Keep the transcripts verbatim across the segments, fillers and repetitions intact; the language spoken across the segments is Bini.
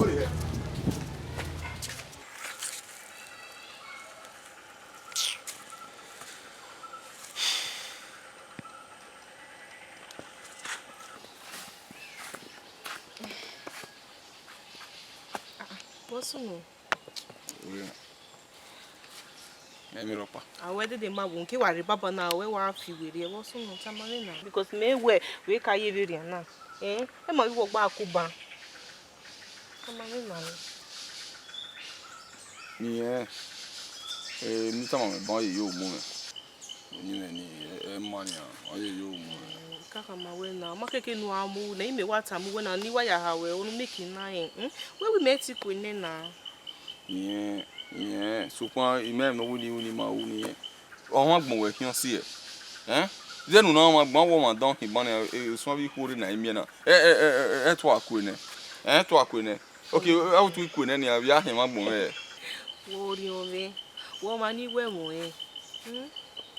Ọ rhie. Vbọ sunu? Emwi rhọkpa. A wẹ dede ma wo, nke wa rre baba na, wẹ wa fi werriẹ, vbọ sunu, tama mwẹ na. Because mẹ wẹ, wẹ ka ye vberrian na. Eh, ẹ ma ghi wẹ ọgba ku ban. Tama mwẹ na. Iyẹn, eh, ne I tama mwẹ ban, ọ ye yo mu mwẹ. Uyinmwẹ ni, ẹ, ẹ ma nian, ọ ye yo mu mwẹ. Kaka ma wẹ na, ọ ma keke ne u a mu na, imẹ wa tama uwẹ na, ne I wa ya ha wẹ, unu make na rẹn, hmm? Wẹ wẹ imẹ ti ku enẹ na. Iyẹn, iyẹn, sokpan imẹ ne ọ wu ne I ru ne I ma ru ne iyẹn. Ọmwa agbọn wẹ khian si ẹe. Ẹn? Zẹ ne u na ọmwa agbọn, wẹ ọmwa dọn hin ban nian, e, e, suẹn vbe ikhuo rre na, I miẹn na. Ẹ, ẹ, ẹ, ẹ, ẹ tua ku enẹ. Ẹ tua ku enẹ. Ok, ẹ u tu ku enẹ nian, vbe a hin ọmwa agbọn mwẹ. Wẹ orhiọn mwẹ, wẹ ọmwa ni wẹ ẹmwẹ ọnrẹn. Hmm?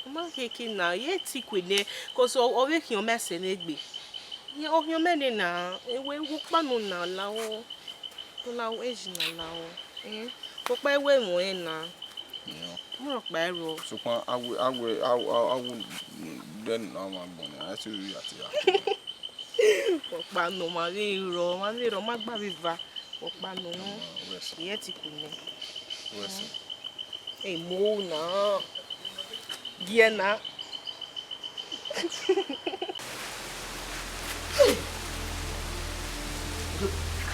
Ọ ma keke na, ye ti ku enẹ, cause ọ, ọ vbe khian mẹ sẹ ne egbe. Ọ khian mẹ nena, ewe wo kpa nọ na la o. Tó la o, e ji na la o. Eh, wo kpa ẹwẹ ẹmwẹ ọnrẹn na. Ọ ma rhọkpa ẹrọ. Sokpan, a wẹ, a wẹ, a, a, a wu dẹ ne ọmwa agbọn nian, a i sẹ vbe ya tie ya. Ọkpa nọ, ma vbe rọ, ma vbe rọ, ma gba vbe eva. Ọkpa nọ, wẹ sẹ. Iyẹn ti ku nẹ. Wẹ sẹ. Emo na. Giẹ na.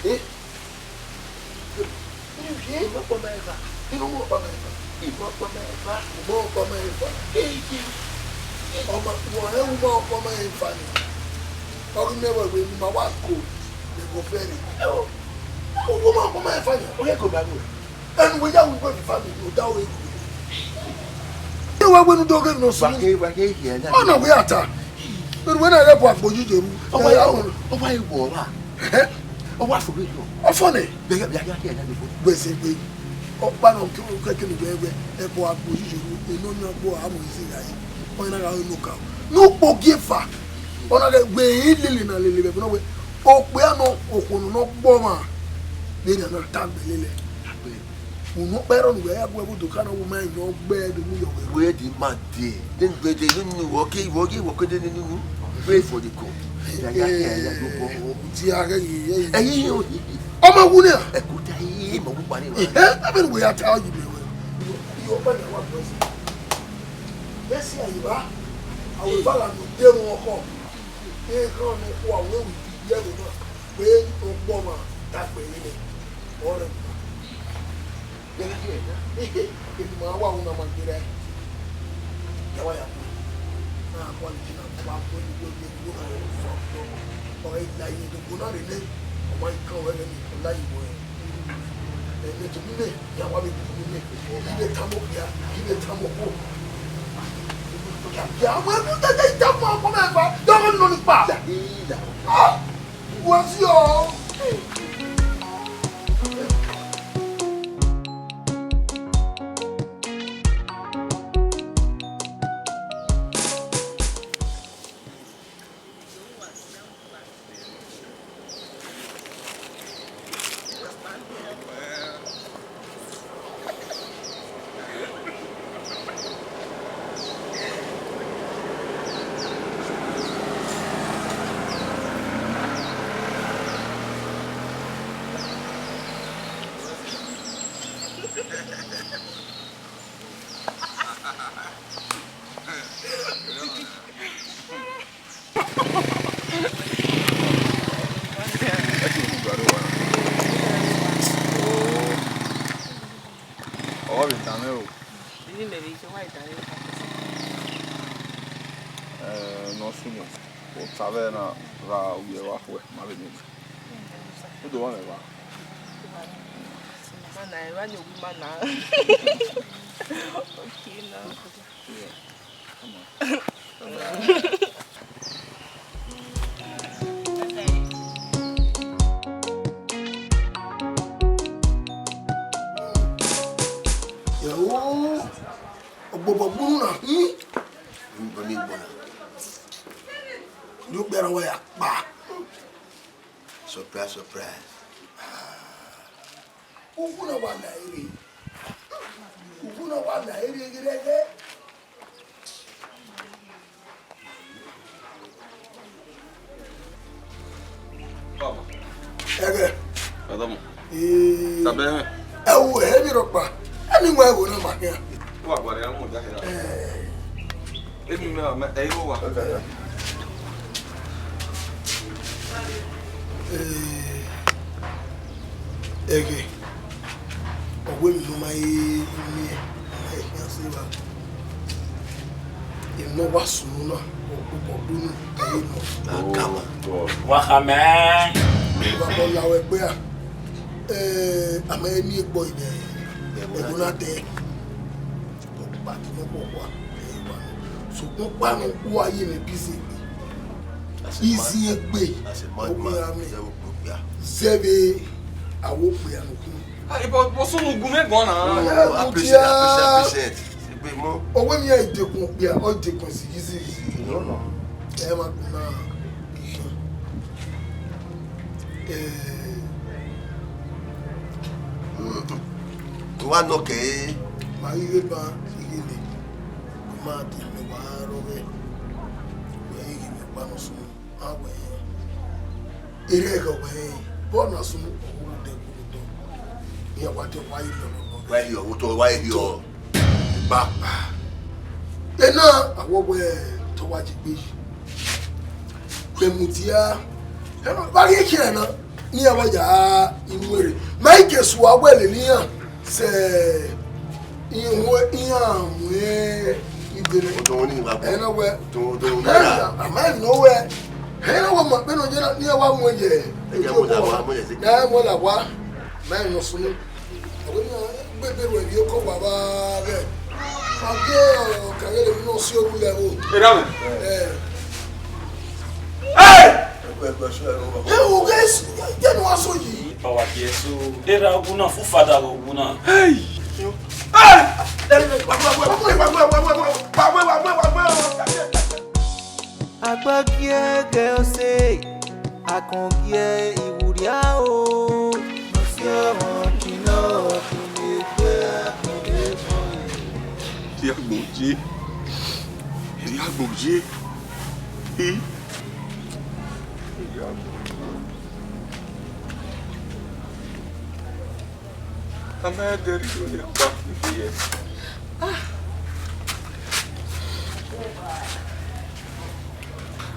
Eh? Inu ọkpa ma eva. Inu ọkpa ma eva. Ima ọkpa ma eva. Ima ọkpa ma eva. Eyi. Ọma, wẹ ọnrẹn uma ọkpa ma eva ni. Ọ ghi mẹ wẹ wẹ ne ima wa ko, ne ẹghẹ fẹẹrẹ. Ẹo, uma ọkpa ma eva ni. Ọ ghi ko ba ru. Ẹnu wẹ ya wu wẹ family, ọ da ru. Ẹ wa wẹ ne u do ghe nọ sunu. Wa ke, wa ke hiẹ na. Ọ na wẹ a ta. Ẹnu wẹ na rẹ bu agbo yi ye ru. Ọ wa, ọ wa wọ ra. Ẹhẹ. Ọ wa fo ghe yọ. Ọ fọ nẹ. Bẹ ya, bẹ ya, ya, ya, ya, ya. Wẹ sẹ gbe. Ọkpa nọ kẹ, kẹ, kẹ ni wẹ, wẹ, ẹbọ agbo yi ye ru, enọ ni agbo a mu isi gha yi. Ọ na gha ru eno ka. Ne ukpo gie fa. Ọ na gha wẹ e lele na lele vbe ẹbọ na wẹ. Okpia nọ, okhuo nọ gbọ ọmwa. Vbene a na ta gbẹlẹ lẹ. Unu kpẹrọ ne uwẹ ya gu ẹvbo do ka na wo ma emwi ne ọ gbe ẹdẹ mu yọ wẹ. Wẹ di ma de, de nu gbede, de nu wọ ke, wọ ke, wọ ke de ne nu. Wait for the call. Ya, ya, ya, ya, ya, ya, ya. Ti a ghe ye, ye, ye. Ẹyin o. Ọmọ wu ne a? Ẹkuta ye, ma wu pa ni wa. Ẹhẹ, abẹ ne wẹ ya ta yi mẹ wẹ. Yo, yo, pa ni wa bọ si. Bẹ si ayi ba. Awe bala no de wọn kọ. Ke khan ne kua wẹ wi bi ẹvbo na. Wẹ ọgbọ ọmwa ta gbẹlẹ lẹ. Ọ rẹ. Eni ma wa wu na ma gberra. Ya wa ya ku. Na quality na wa ku ni wo ye wo na so. Ọ ẹ la ye do ko na re ne. Ọ ma kan wẹ ni, ọ la yi wẹ. Ẹ, ne to mi ne, ya wa mi ku mi ne. Ibe tamo ya, ibe tamo ko. Ya, ya, wẹ ku tete ita mo ko me fa. Do mo no ni pa. Ya, ya. Ah! What's your Ọ vbe tama o. Ẹ, ne ọ sunu, ota vbe na ra uye vbe akhuẹ, ma vbe nene. U do vba mwẹ evba? Mana, evba ni owu mana. Okay now. Yeah. Come on. Yo, ogbobọ gbunu na hin. N bọ ni gbọ na. Ni okpia na wa ya kpa. Surprise, surprise. Uwu na wa na ere. Uwu na wa na ere gẹrẹgẹ. Baba. Ẹghẹ. Baba mo. Ee. Sabe hẹn. Ẹ wo, ẹ mi rhọkpa. Ẹ ni wa ẹvbo na ma khian. Wa gba rẹ, a mu da hẹ. Ẹ. Emi mẹ, mẹ, ẹ i ro wa. Ee, ẹghẹ, ọ wẹ emwi ne ọ ma he miẹn, ọ ma he khian sẹ evba. Emwi ne ọ wa sunu na, ọ kpokpọ gbunu, ẹ i nọ. Wa kha mẹ. Evba, ọ la wẹ gbe a. Ee, a ma he miẹn egbe ivẹ, ẹvbo na dẹ. Ọkpa ti nọ kpọkpa, ẹ i wa nọ. Sokpan ọkpa nọ, u wa ye mwẹ busy egbe. Izi egbe, ọ wẹ a mẹ. Zẹvbe, a wo okpia nokhuo. Ah, but, but sunu gu mwẹ gan na. Ẹ, appreciate, appreciate, appreciate. Egbe mọ. Ọ wẹ emwi a i dekun okpia, ọ dekun zighi zighi. Ẹ ma gbẹn na. Eh. Mm. Wa nọ kẹ. Ma ghi ghe ban, I ghi le. Ma di mẹ wa rọ vbe. Wẹ i ghi mẹ kpa nọ sunu. A wẹ. Erha ẹghẹ wẹ, bọ na sunu, ọ wu dẹ kuru dọ. Iran wa dẹ wa yi lọlọlọ. Wa yi ọwọ tọ, wa yi ọ. Papa. Ena, awọ wẹ tọ wa je gbe yi. Wẹ mudia. Ena, ba ghi khian na. Ni a wa ya inu ere. Ma i ke sua wẹ lele iran. Sẹ, Iran mu idere. Odunmwu ni wa gbọ. Ẹ na wẹ. Odunmwu, odunmwu. Ẹ na, a ma emwi ne ọ wẹ. Ẹ na wẹ ma kpe nọ ye na, ne iran wa mu ẹyẹ. Ẹ jẹ mu la wa, mu ẹyẹ si. Ẹ mu la wa. Ma emwi ne ọ sunu. Ẹvbo na gbẹdẹ ruẹ vbe okọ wa vbe ghẹ. A gie ọkaghere emwi ne ọ si oru lẹ vbo. Erha mwẹ. Ẹ. Ẹ. Ẹ, u ghẹ s-, ye ne wa so yi. Power G S O. Erha ogun na, fu fada vbe ogun na. Hey! Hey! Agbọn gie ẹgẹ ọse, akọn gie iwurria o. Nọ si ọmọ khin nọ, khin egbe, khin egbe. Erha agbọn ye, erha agbọn ye, i. A ma ẹdẹ rhie unu ne ekpa fifie.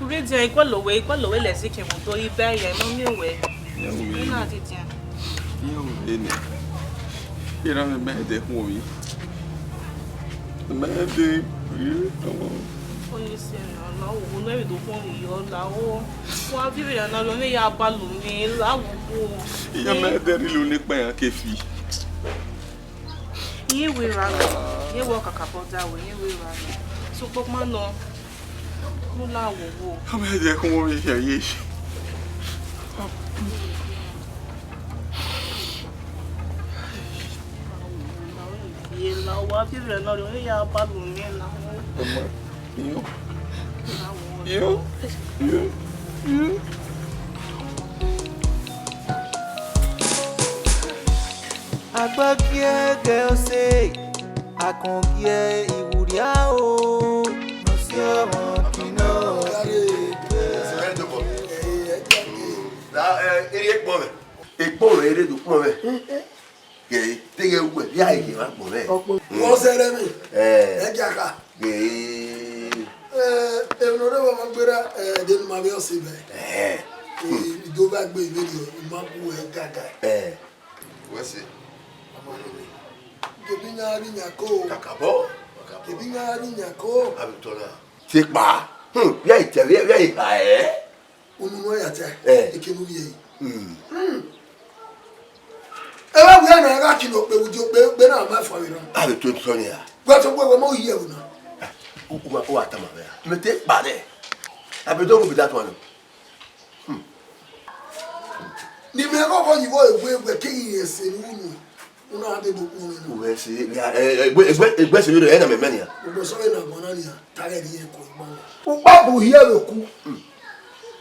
U rre dia, I gualọ wẹ, I gualọ wẹ lẹzẹ kevbe odọ, I bẹ ya, I ma miẹn wẹ. Iran wẹ. I na dia dia. Iran wẹ nẹ. Iran mwẹ ma ẹdẹ khuọnmwi. Ma ẹdẹ rhie ọmọ. Ọni sẹ na, la wo, ne vbe do khuọnmwi yọ, la wo. Wa viọ vbe na, ne ya ba lu mwẹ, la wo. Iran ma ẹdẹ rhie unu ne ekpa iran ke fi. Iran wẹ ra nọ, iran wẹ kakabọ da wẹ, iran wẹ ra nọ. Sokpan ma nọ, ne u la wo wo. A ma ẹdẹ khuọnmwi hia ye. Ye la wa viọ vbe na, ne ya ba lu mwẹ na. Ọmọ, iyo. Iyo. Iyo. Iyo. Agbọn gie ẹgẹ ọse, akọn gie iwurria o. Nọ si ọmọ khin nọ. Erha ekpọnmwẹ. Ekpọnmwẹ, erha do kpọnmwẹ. Ghe, te ghẹ wẹ, ya ghe vbe agbọn mwẹ. Ọkpọ. Wọ zẹrẹ mwẹ. Ẹ. Ẹ gia kha. Ghe. Ẹ, emwi ne ọ rre vbe ọmọ gberra, ẹ, de ne ima vbe ọse vbe. Ẹ. Ẹ, I do vbe gbe vberriọ, I ma gu ẹ gaga. Ẹ. Wẹ sẹ. Ama rẹ mwẹ. Kevbe iran gha ghi yan ko. Kakabọ. Kakabọ. Kevbe iran gha ghi yan ko. Abitọ na. Te kpa. Hmm, vbe a i tẹ, vbe, vbe a i ha ẹ. Unu ne ọ ya ta, Eh. Ekene uvbi ẹre. Hmm. Ẹ vbe wẹ na, ẹ gha kilo okpe vbe uji okpe, okpe na ma fua vbe erha. A vbe to otọ nia. Wẹ to wẹ, wẹ ma uhi ẹvbo na. U, u, u wa tama vbe ra? Mẹ te kpa nẹ. A vbe do mu bi da tuan nọ. Hmm. Ne imẹ ghọghọ yi vbe egbe, egbe ke ghi rẹn ese ne u nu. Una de do kpọnmwẹ nọ. Wẹ se, ya, eh, eh, egbe, egbe, egbe se vbe rẹ, ẹ na mẹ mẹ nia. Ogbosọre na gbọn na nia, ta ghẹ rhie ẹko igba na. Ukpa bu hiẹ vbe oku.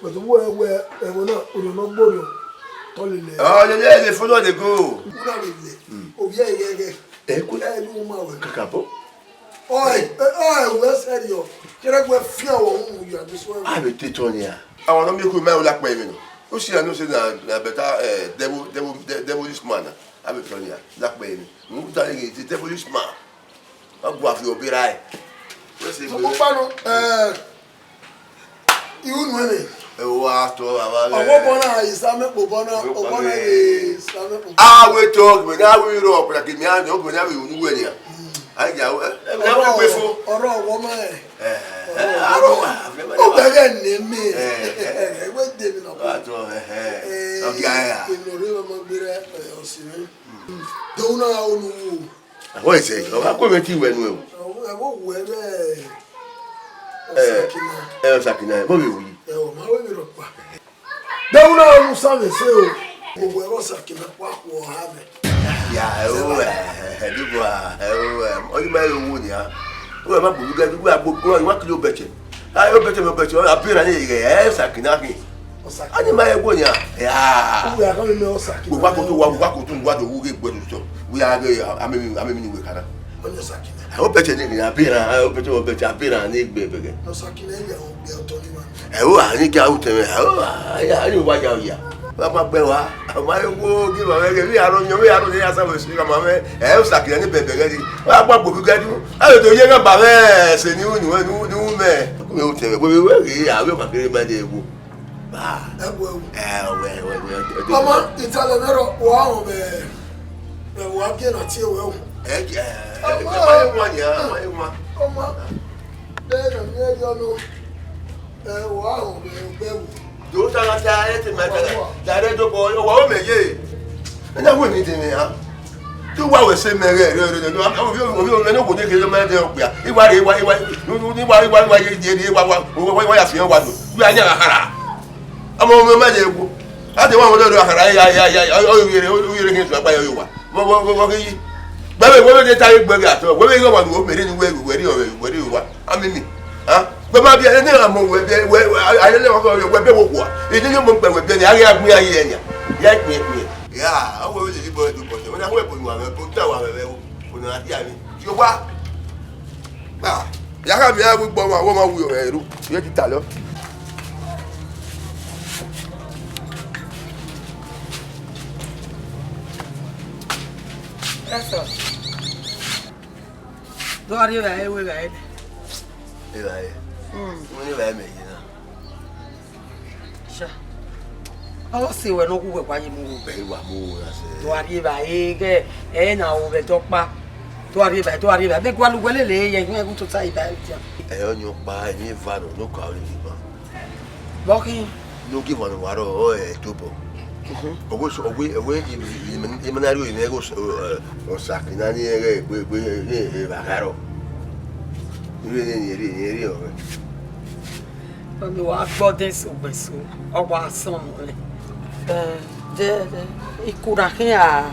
But wẹ, wẹ, ẹvbo na, orhiọn ne ọ gbe orhiọn, tọ lele. Ọ lele, lele fọlọ de go. Una lele. Ovbi ẹre ghẹ ghẹ. Ẹ ku. Ẹ lu ma wẹ. Kakabọ. Ọe, ọe, wẹ sẹrriọ. Kẹrẹ wẹ fian wọ hu ya gbe suẹ. A vbe te tọ nia. Àwọn ọmọ mi kú, mẹ ò lápẹ̀ mi nù. Ó sì àánú sí na, na better, eh, devil, devil, de-, devilish man na. A vbe tọ nia, lápẹ̀ mi. Mo ń ta igi ti devilish man. Wọ́n bu àfi òbí ra ẹ̀. Wọ́n sì Mo gbé. Kpa nọ, eh, iwu nu ẹnẹ. Ẹ wo wa tọ àwa rẹ. Ọwọ́ bọ́ náà, ìsámẹ́ kò bọ́ náà, Ọwọ́ bọ́ ọwọ́ náà náà. Ìsámẹ́ kò bọ́. A wẹ tọ, gbẹ̀dẹ̀ a wẹ rọ, ọ̀pẹ̀lẹ̀ kì í mi á yọ, gbẹ̀dẹ̀ a wẹ ìwúnú wẹ̀ nìyà. Ayi, awo, ẹ, ẹ, ẹ, wọ́n gbé fún. Ọ̀rọ̀ ọ̀wọ́ mọ́ ẹ. Ẹ, ẹ, aro wa, ẹ, Ó gbẹ́gẹ́ ní mi. Ẹ, ẹ. Ẹ wé dé mi lọ. Wà á tún, ẹ, ẹ. Ẹ, Ọ̀gá ẹ yà. Èmi ò rí ọmọ gbé rẹ, ẹ, ọ̀sìn mi. Dòun náà ó nu wò. Àwọn ẹsẹ̀ yìí, ọba kò mẹ́tì ìwẹ̀ nu ẹ̀ o. Ẹ wò wẹ̀ bẹ́ẹ̀. Ẹ, Ọ̀sàkìnà. Ẹ, Ọ̀sàkìnà, ẹ, bọ́ mi wò yìí. Ẹ, ọ̀ máa wé mi rọ̀ pa. Dẹwun na ru same se o. Owo ẹvbo Ọsakina wa khuọ ọha mẹ. Ya, ẹ o, ẹ, ẹ, ẹ, dibọ, ẹ o, ẹ, ọni ma ru owo nia. O ma gbulu gẹ, wa gbo, wa, wa kiri obẹchẹ. A, obẹchẹ, obẹchẹ, a bi ra ni ghe, ẹ, Ọsakina khin. Ọsakina. Ani ma ru owo nia. Ya. Uwe a kan mẹ Ọsakina. Wa ko tu, wa, wa ko tu, wa do wu ghe gbe tu so. Wi a ghe, a mẹ mi, a mẹ mi ni we kana. Ọni Ọsakina. Ẹ, obẹchẹ ni ghe, a bi ra, ẹ, obẹchẹ, obẹchẹ, a bi ra ni gbe bẹgẹ. Ọsakina, ẹ yẹ o, gbe ọtọ ni ma. Ẹ o, a ni gẹ aro tẹmwẹ, ẹ o, a ya, a ni wa ya oya. Wa ma gbẹ wa, a ma wo gi ma mẹ, vbe aro yan, vbe aro ne ya sa vbe si ma mẹ, ẹ o sa kire ni bẹbẹ gẹ ni. Wa gba gbobi gẹ du. A le do ye gha ba mẹ, ẹse ni unu, ni unu mẹ. Ku mẹ o tẹmwẹ, we we we, a we ma kere ma de wo. Ah. Ẹ wo, ẹ wo. Ẹ, wẹ, wẹ, wẹ, wẹ. Ọmọ, italẹ mẹ rọ, wa họn mẹ. Ẹ wa gẹ na tie wẹ o. Ẹ, ẹ, ẹ, ẹ, ma ye wan nia, ma ye wan. Ọma, bẹghe ne ọ miẹn erriọ nọ, ẹ, wa ho vbe ẹgbẹ ẹvbo. Do ta na ta ẹ te ma ta. Da rẹ do bọ, wa o mẹ ye. Ena wo ni de ne ha. Tu wa wẹ sẹ mẹ rẹ, rẹ, rẹ, rẹ, rẹ, ovbi, ovbi, ovbi, ne wo de ke ma de okpia. Iwa re, iwa, iwa, iwa, iwa, iwa, ye, ye, ye, wa, wa, wa, wa, wa ya fi wa do. Wa nya hara. Ọmọ, ọmọ, ma ye wo. A de wa wo do hara, ya, ya, ya, ya, o, o, yere, o, yere ke su akpa yo wa. Vọ, vọ, vọ, vọ ke yi. Gbẹvbe, wẹ vbe de ta ye gbẹvbe atọ. Wẹ vbe ghe wa wo mere ni wẹ, wẹ ri, wẹ ri wa. Amimi. Ha? Wẹ ma biẹ, ne a mọ wẹ biẹ, wẹ, wẹ, a, a, a, wẹ biẹ wo kua. Ede ye mọ gbe wẹ biẹ ni, a ghi a gbẹn a ye ẹyan. Ya ikpẹn ikpẹn. Ya, a wẹ vbe lele bọ ẹdun bọ. Wẹ na wẹ bọ wa, bọ ta wa, wẹ, wẹ, wẹ na dia ni. Yo wa. Ah, ya kha miẹn ẹvbo igbo ọmwa, ọmwa wu mwẹ ru, ye te talọ. That's all. Do a rhie evbare, wẹ evbare nẹ. Evbare? Mm. Wẹ evbare mẹ ye na. Sha. Ọ sẹ wẹ ne ọ gu wẹ wa ye mu wo. Ẹ wa mu wo na sẹ. Do a rhie evbare, ghẹ, ẹ na o vbe ẹdẹ ọkpa. Do a rhie evbare, do a rhie evbare. Mẹ gualọ uwẹ lele ye, ẹgbẹn ẹgun tota evbare dia. Ẹ ọyọn ọkpa, emwi eva nọ, ne ọ ka ọre ghi ban. Vbọ khin? Ne ọ gie emwa ne ọ wa rrọọ, ọ ẹ tobọ. Mhm. Ọ wẹ, ọ wẹ, ọ wẹ, emwi ne a rhie orinmwi ẹghẹ Ọsakina ni ẹghẹ egbe, egbe, evba gha rrọọ. Rhie, rhie, rhie, rhie, rhie ọmwẹ. Ọni wa gbọdẹ sogbẹso, ọ wa sọn nẹ. Ẹ, de, de, ikura khian.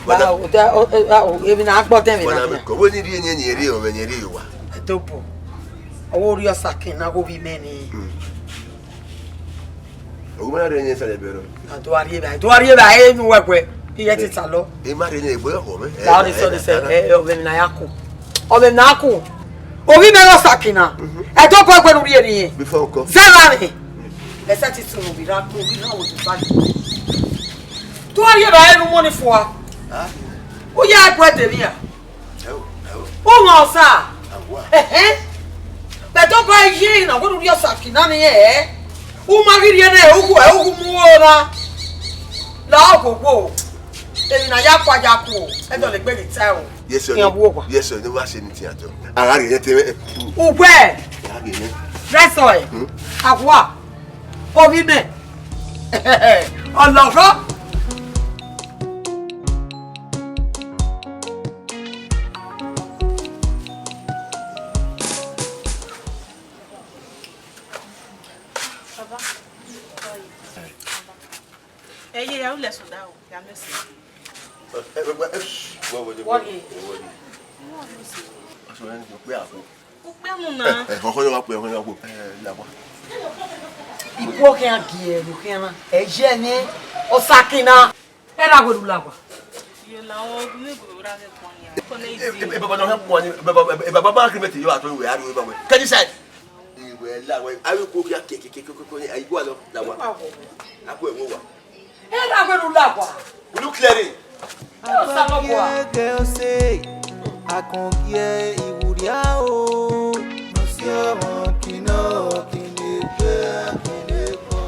Bana. Ba, o, de, o, o, o, emwi ne a gbọdẹ vbe na khian. Bana, ko wẹ ni rhie, ni, ni rhie ọmwẹ, ni rhie owa. Ẹdobọ. Ọ wẹ orhiọn Ọsakina ghe ovbi mẹ ni. Mm. Ogu ma rre ne sẹlẹ bẹrẹ. A do a rhie evbare, do a rhie evbare enu wẹ wẹ, iye te talọ. E ma rre ne egbe ọhọ mẹ. La ọ ni sẹ, ọ ni sẹ, ẹ, ẹ, ọvbẹ emwi ne a ya ku. Ọvbẹ emwi ne a ya ku. Ovbi mẹ ghe Ọsakina. Mhm. Ẹdobọ egbe ne u rhie ne irẹn. Before ọkọ. Zẹ na ni. Ẹsẹ ti sunu vbe ra kpe, ovbi na wo ti ba. Do a rhie evbare enu mọ ni fua. Ah. U ya ẹguẹ de vbe iran. Ẹo, ẹo. U wan Osa. Awa. Ẹhẹn. Bẹtẹ ọba ye na, wẹ ne u rhie Ọsakina ni ẹ. U ma ghi rhie nẹ, u gu, u gu mu ro na. La oghogho. Emwi ne a ya kua ya ku, ẹ dọlegbe ghi ta o. Yes, sir. Iran vbuọ owa. Yes, sir. Ne wa se ni tian tọ. A gha rhie nẹ te. Ugbẹ. A gha rhie nẹ. Rẹsọ ẹ. Hmm? Awa. Ovbi mẹ. Ọlọghọ. Baba. Ẹ ye ya ulẹ sọda o, ya mẹ sẹ. Ẹ, ẹ, ẹ, ẹ, wọ, wọ, wọ, wọ, wọ. Wọ ye. Wọ ye. Aṣọ yẹn ni mo pe àpò. Ukpẹ mu na. Ẹ, ẹ, ọkọ yẹn wá pè, ọkọ yẹn wá pè. Ẹ, la wa. Ikú ọkẹ yẹn gi ẹ, ló kẹ yẹn na. Ẹ jẹ ni, Ọsakina. Ẹ ra wẹru la wa. Yo la wọn ọdún méjì wẹrẹ rẹ pọn ni. Ẹ, ẹ, ẹ, baba náà pọn ni, baba, ẹ, baba bá kiri mẹtì yọ àtọ ìwé àríwé bá wẹ. Kẹ́ni side. Ìwé la wẹ, ayé kó kí a kẹ, kẹ, kẹ, kẹ, kẹ, kẹ, ayé kó wa lọ, la wa. A kó ẹ̀ wọ wa. Ẹ ra wẹru la wa. Unu clearing. Ẹ o sa lọ wa. Akọngiẹ, akọngiẹ, ìwúrí a o. Mo sì ọmọ kìnnà, kìnnì pé, kìnnì pé.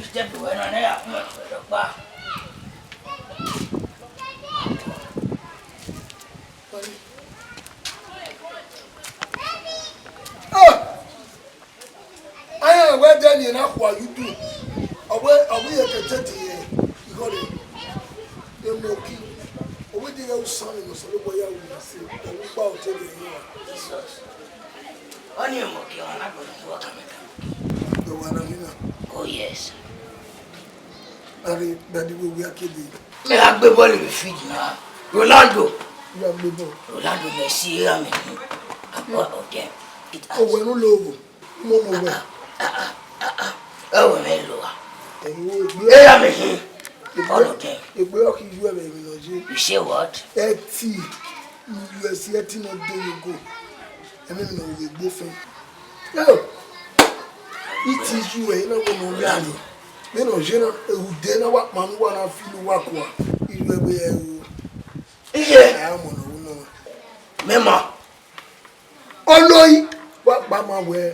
Ìjẹ́bù ẹran náírà fún ẹ̀fọ́ lọ́pàá. Ayan wẹ dẹ ni na khua yutu. Ọ wẹ, ọ wẹ ye ke tete ye igho re. Emoki. Ọ wẹ dẹ ghe usan ni Osanobua ya ru na se. Ọ wẹ gba otọ rẹ ye wa. Jesus. Ọni emoki ọmwa na gbọdọ ni wọ kamẹ kamẹ. Ẹ wa na mina. Oh yes. Ari, dadi we wi akede. Mẹ gha gbe bọọlu vbe field na. Ronaldo. Ya gbe bọọlu. Ronaldo, Messi, iran mẹ ni. Akpọ ọdẹ. Owẹ nu lo wo. Mo mo wẹ. Ẹ wẹ mẹ lo wa. Ẹyin wo egbe. Iran mẹ ni. All of them. Egbe ọkhi ju ẹvẹ emwi nọ ye. You say what? Ẹti. Ni U S ẹti nọ do yogo. Ẹmẹ emwi nọ wo egbe ofẹn. Yo. Iti ju ẹ, na wo nọ ya ni. Vbene ọ ye na, ehude na wa kpama uwa na fi ne uwa kua, I ru ẹvbo ẹre o. Iye. Ẹ, a mọ ne ọ ru nọ. Mẹ ma. Ọlọre, wa kpama wẹ,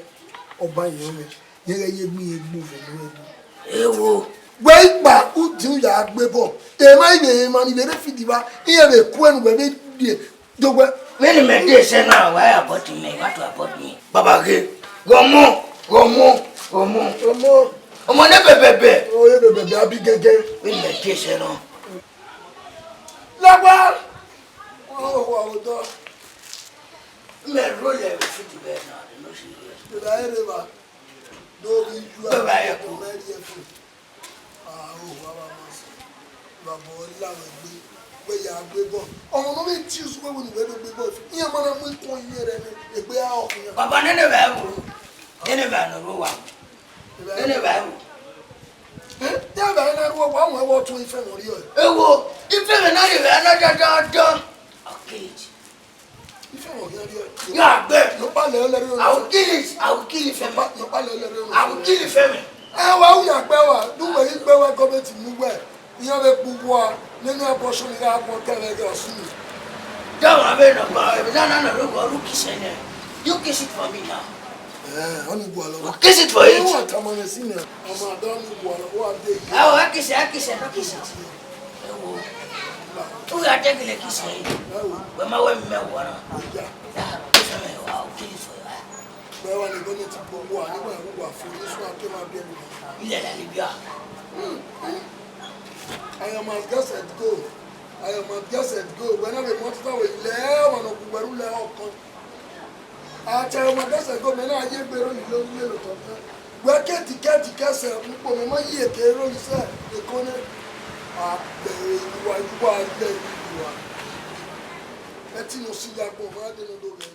ọba yẹn ọmẹ, yẹn ghẹ ye egbe, yẹn egbe uvẹ ne ọ gbe. Ewo. Wẹ ikpa, udu ya gbe bọ. Emwa ivbe emwa ni vbe rre field evba, iran vbe ku ẹre ne uwẹ vbe die do wẹ. Vbene mẹ de sẹ na, wa ya abort mẹ, wa to abort mẹ. Baba ghe, ghọmọ, ghọmọ, ghọmọ. Ọmọ. Ọmọ ne bẹbẹbẹ. O ye bẹbẹbẹ, a bi gẹgẹ. Vbene mẹ de sẹ na. Lagua. O wa odọ. Mẹ rhọlẹ vbe field evba na, no serious. Baba ere ba. Do ghi ju. Baba ye ko. Mẹ rie ko. Ah, oh, wa ma sẹ. Baba ọ la wẹ gbe. Wẹ ya gbe bọ. Ọmọ ne ọ vbe tie usun wẹ wẹ ne uwẹ do gbe bọ. Iran ma na mu ikun iye rẹ nẹ, egbe a ọ khian. Baba nene vbe ẹvbo. Nene vbe anọ rre owa. Nene vbe ẹvbo. Eh? Ya vbe ẹvbo na rre owa, wa mu ẹvbo tun ifẹmwẹ rriọ. Ewo, ifẹmwẹ na rre vbe ẹvbo na dandan. Okay. Ifẹmwẹ ọ khian rriọ. Ya gbe. Nọkpa lẹ ọ lẹ rriọ. I will kill it. I will kill it, Fẹmẹ. Nọkpa lẹ ọ lẹ rriọ. I will kill it, Fẹmẹ. Ẹ wa u ya gbe wa, du wẹ ghi gbe wa gọọmenti mu wẹ. Iran vbe kpe uwa, nene abortion gha gbọn kẹvẹ ghe ọsun. Dọmọ avbe nọkpa, ebe na na nọ rugbo, ru kiss ẹnẹ. You kiss it for me now. Eh, ọni gualọ. Kiss it for it. Ẹ wa tama ne si nẹ, ọmọ adọ ni gualọ, wa de. Ẹ o, ẹ kiss, ẹ kiss, ẹ kiss it. Ewo. U ya te gele kiss ẹre. Wẹ ma wẹ mẹ wọ na. Ya, kiss ẹmwẹ wa, o kiss for ya. Wẹ wa ni gọọmenti kpo wa, ni wẹ wa fo, ni sua ke ma biẹ ni. Ilẹ la Libya. I am as get set go. I am as get set go. Wẹ na vbe mọ tita wẹ lẹ ọmọ nọ gu wẹ ru lẹ ọkọ. A te ọmọ get set go, mẹ na ye gbe ro ni lo le lo tọ. Wẹ ke dikẹ dikẹ sẹ ukpo mẹ ma ye ke ro ni sẹ eko nẹ. A gbẹ uwa uwa gbẹ uwa. Ẹ ti no si ya gbọ ma de no do gẹ.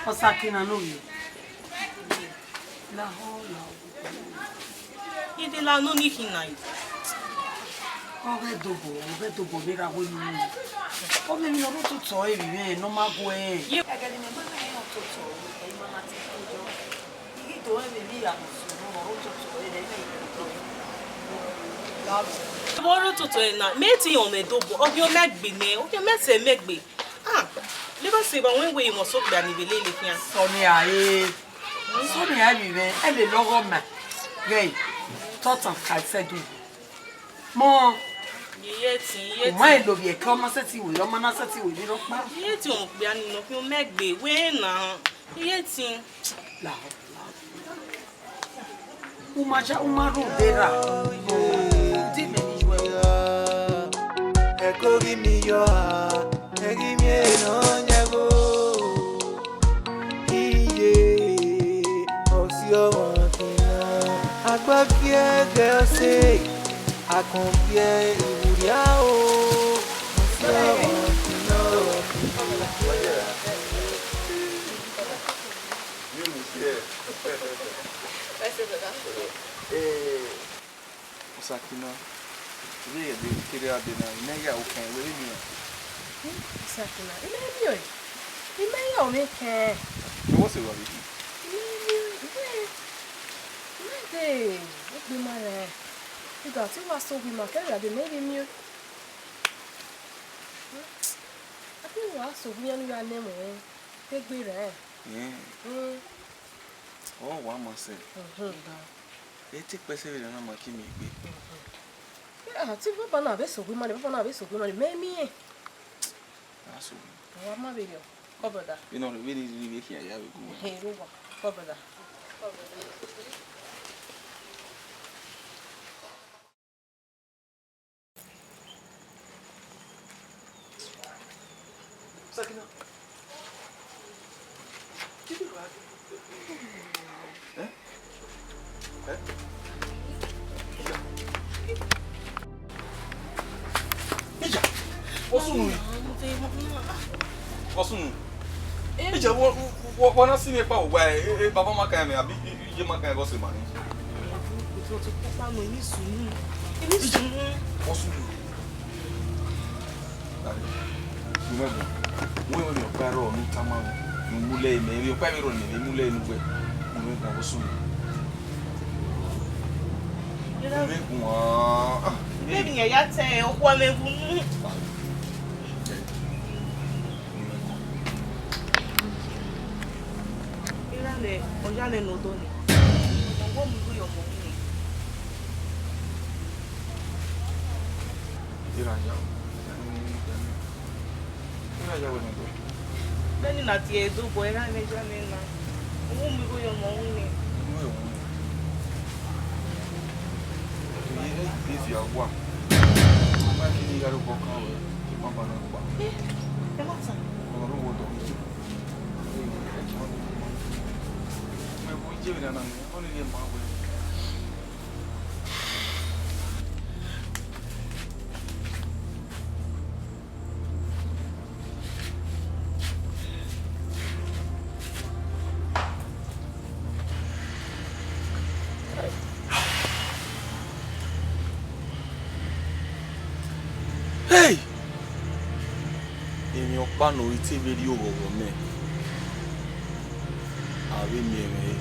Ọsakina ne ovbi ẹre. Lahọ, lahọ. I de la nọ ni khin na. Ọ ghẹ dobọ, ọ ghẹ dobọ vbe ra wẹ unu. Ọ vbe emwi ne ọ rre ototọ ẹre vbe mwẹ ne ọ ma gu ẹre. Ye ẹgẹ ne imẹ gbe ne ototọ, ẹ i ma na te ko yọ. I ghi do ẹmwẹ emwi ya vbe sunu ne ọ rre ototọ ẹre, ẹ i ma do. Vbe ọ rre ototọ ẹre na, mẹ te rẹn ọmwa dobọ, ọ ghi ọ mẹ gbe nẹ, ọ ghi ọ mẹ sẹ mẹ gbe. Ah, leba se ba wen we mo so gba ni vbe lele khian. Sonia, eh. Sonia, mi vbe, ẹ lele ọghọ ma. Ghẹ, tọtan ka sẹ du. Mọ. Iye tin, iye tin. Ọmọ ẹ lo vbiẹ kẹ, ọmọ sẹ ti wẹ, ọmọ na sẹ ti wẹ, ni rọ kpa. Iye tin, ọmọ kpia ni nọ, kí o mẹ gbe, wẹ na. Iye tin. La. Uma ja, uma rode ra. Di mẹ ni ju ẹ. Ẹ ko ghi mi yọ a, ẹ ghi mi enọ yẹn vbo. Iye, ọsi ọmọ kina, agba gie ghe ọse, akọn gie iwurria o, ọsi ọmọ kina. Ẹ sẹ, brother. Eh, Ọsakina, vbe ẹghẹ ne I kere a dee na, I ma ya okẹn, wẹ vbe miẹn? Hmm, Ọsakina, I ma miẹn ọẹn. I ma ya ọmọ ekẹn. Wẹ wọ sẹ wa vbe khin? I ma miẹn, I ma, I ma de, egbe ma rẹn. Uga te wa sẹ owi ma, kẹrẹ a dee mẹ vbe miẹn. A te wa sẹ owi iran ne u ya nẹ ẹmwẹ, te egbe rẹn. Ẹn. Hmm. Ọ wa ma sẹ. Mhm. E te kpẹsẹ vberriọ na ma ki miẹn egbe. Mhm. Ah, te baba na vbe sẹ owi ma nẹ, baba na vbe sẹ owi ma nẹ, mẹ miẹn. A sẹ owi. Wa ma vberriọ. Come, brother. Vbene ọ rre vbene I rhirhi vbe khian ya vbe gu wẹ. He, rre owa. Come, brother. Come, brother. Sakina. Kí ló wá dé? Ẹ́? Ẹ́? Ìyá. Ìyá. Wọ́n sùn nù. Wọ́n sùn nù. Ìjà wọ, wọ, wọ na si mi pa owa ẹ, ẹ, ẹ, baba ma kan mẹ, àbí iye ma kan ẹ bọ se ma ni. Ìjà. Wọ́n sùn. Dale. Mo mẹ bọ. Wọ́n yọ ọkpa rọ mi tama mi. Mo mu lẹ mẹ, ọkpa mi rọ ni mo mu lẹ nu gbẹ. Mo mẹ bọ, wọ́n sùn. Mo mẹ bọ. Ah. Bẹ́ẹ̀ ni ẹ̀yà tẹ ọkọ mi bù. Iran nẹ, ọ ya nẹ ne odọ nẹ. Ọmọ mu igho ye ọmọ mu nẹ. Vbene na tie ẹdobọ, erha mwẹ ya mwẹ na. Uwu mu igho ye ọmọ ru nẹ. Efi a wa. Ma kini gha ru obọ kan wẹ, ma ba na kpa. Eh, ẹ ma ta. Ọmọ ru wo dọ. Mẹ wo iye vbe na na, ọ ni rhie ma wẹ. Hey! Emwi ọkpa ne ọ i te vbe rrie oghọghọ mẹ, a vbe miẹn mwẹ re.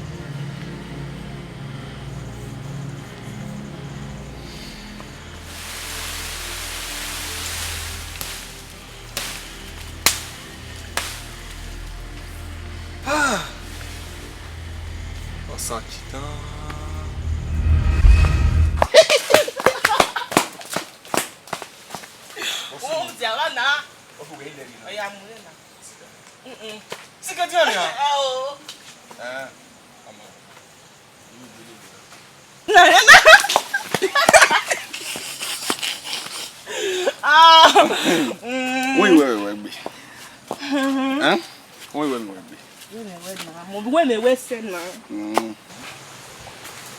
Ah! Osakidan. Wo mu dia gha na. Ọ ya mu na. Mm-mm. Sikẹ dia nia? Ao. Eh, ama. Ah. Mm. Wẹ wẹ wẹ gbe. Eh? Wẹ wẹ wẹ gbe. Wẹ mẹ wẹ na, mo wẹ mẹ wẹ sẹ na. Mm.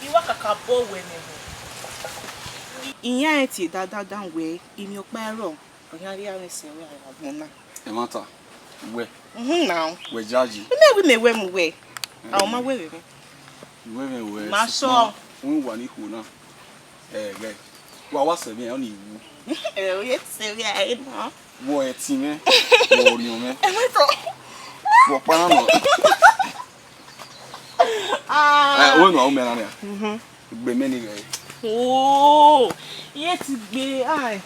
Iwa kakabọ wẹ mẹ wẹ. Iyan tie dandan wẹ, emwi ọkpa ẹrọ. Ọ yan rhie avbe ẹse ruẹ agbọn na. Ẹmwata, wẹ. Mhm, now. Wẹ yayi. Mẹ wẹ mẹ wẹ mu wẹ. A ma wẹ vbe. Wẹ vbe wẹ. Ma sọ. Wẹ wa ni khuo na. Ẹ, ghẹ. Wa wa sẹ vbe, ọ ni wu. Ẹ, o ye sẹ vbe, ẹ, na. Wọ ẹtin mwẹ. Wọ orhiọn mwẹ. Ẹmwata. Wọ ọkpa na nọ. Ah. Ẹ, wẹ nu a u mẹ na nia. Mhm. Gbe mẹ ni ghẹ. Oh, iye ti gbe, ai.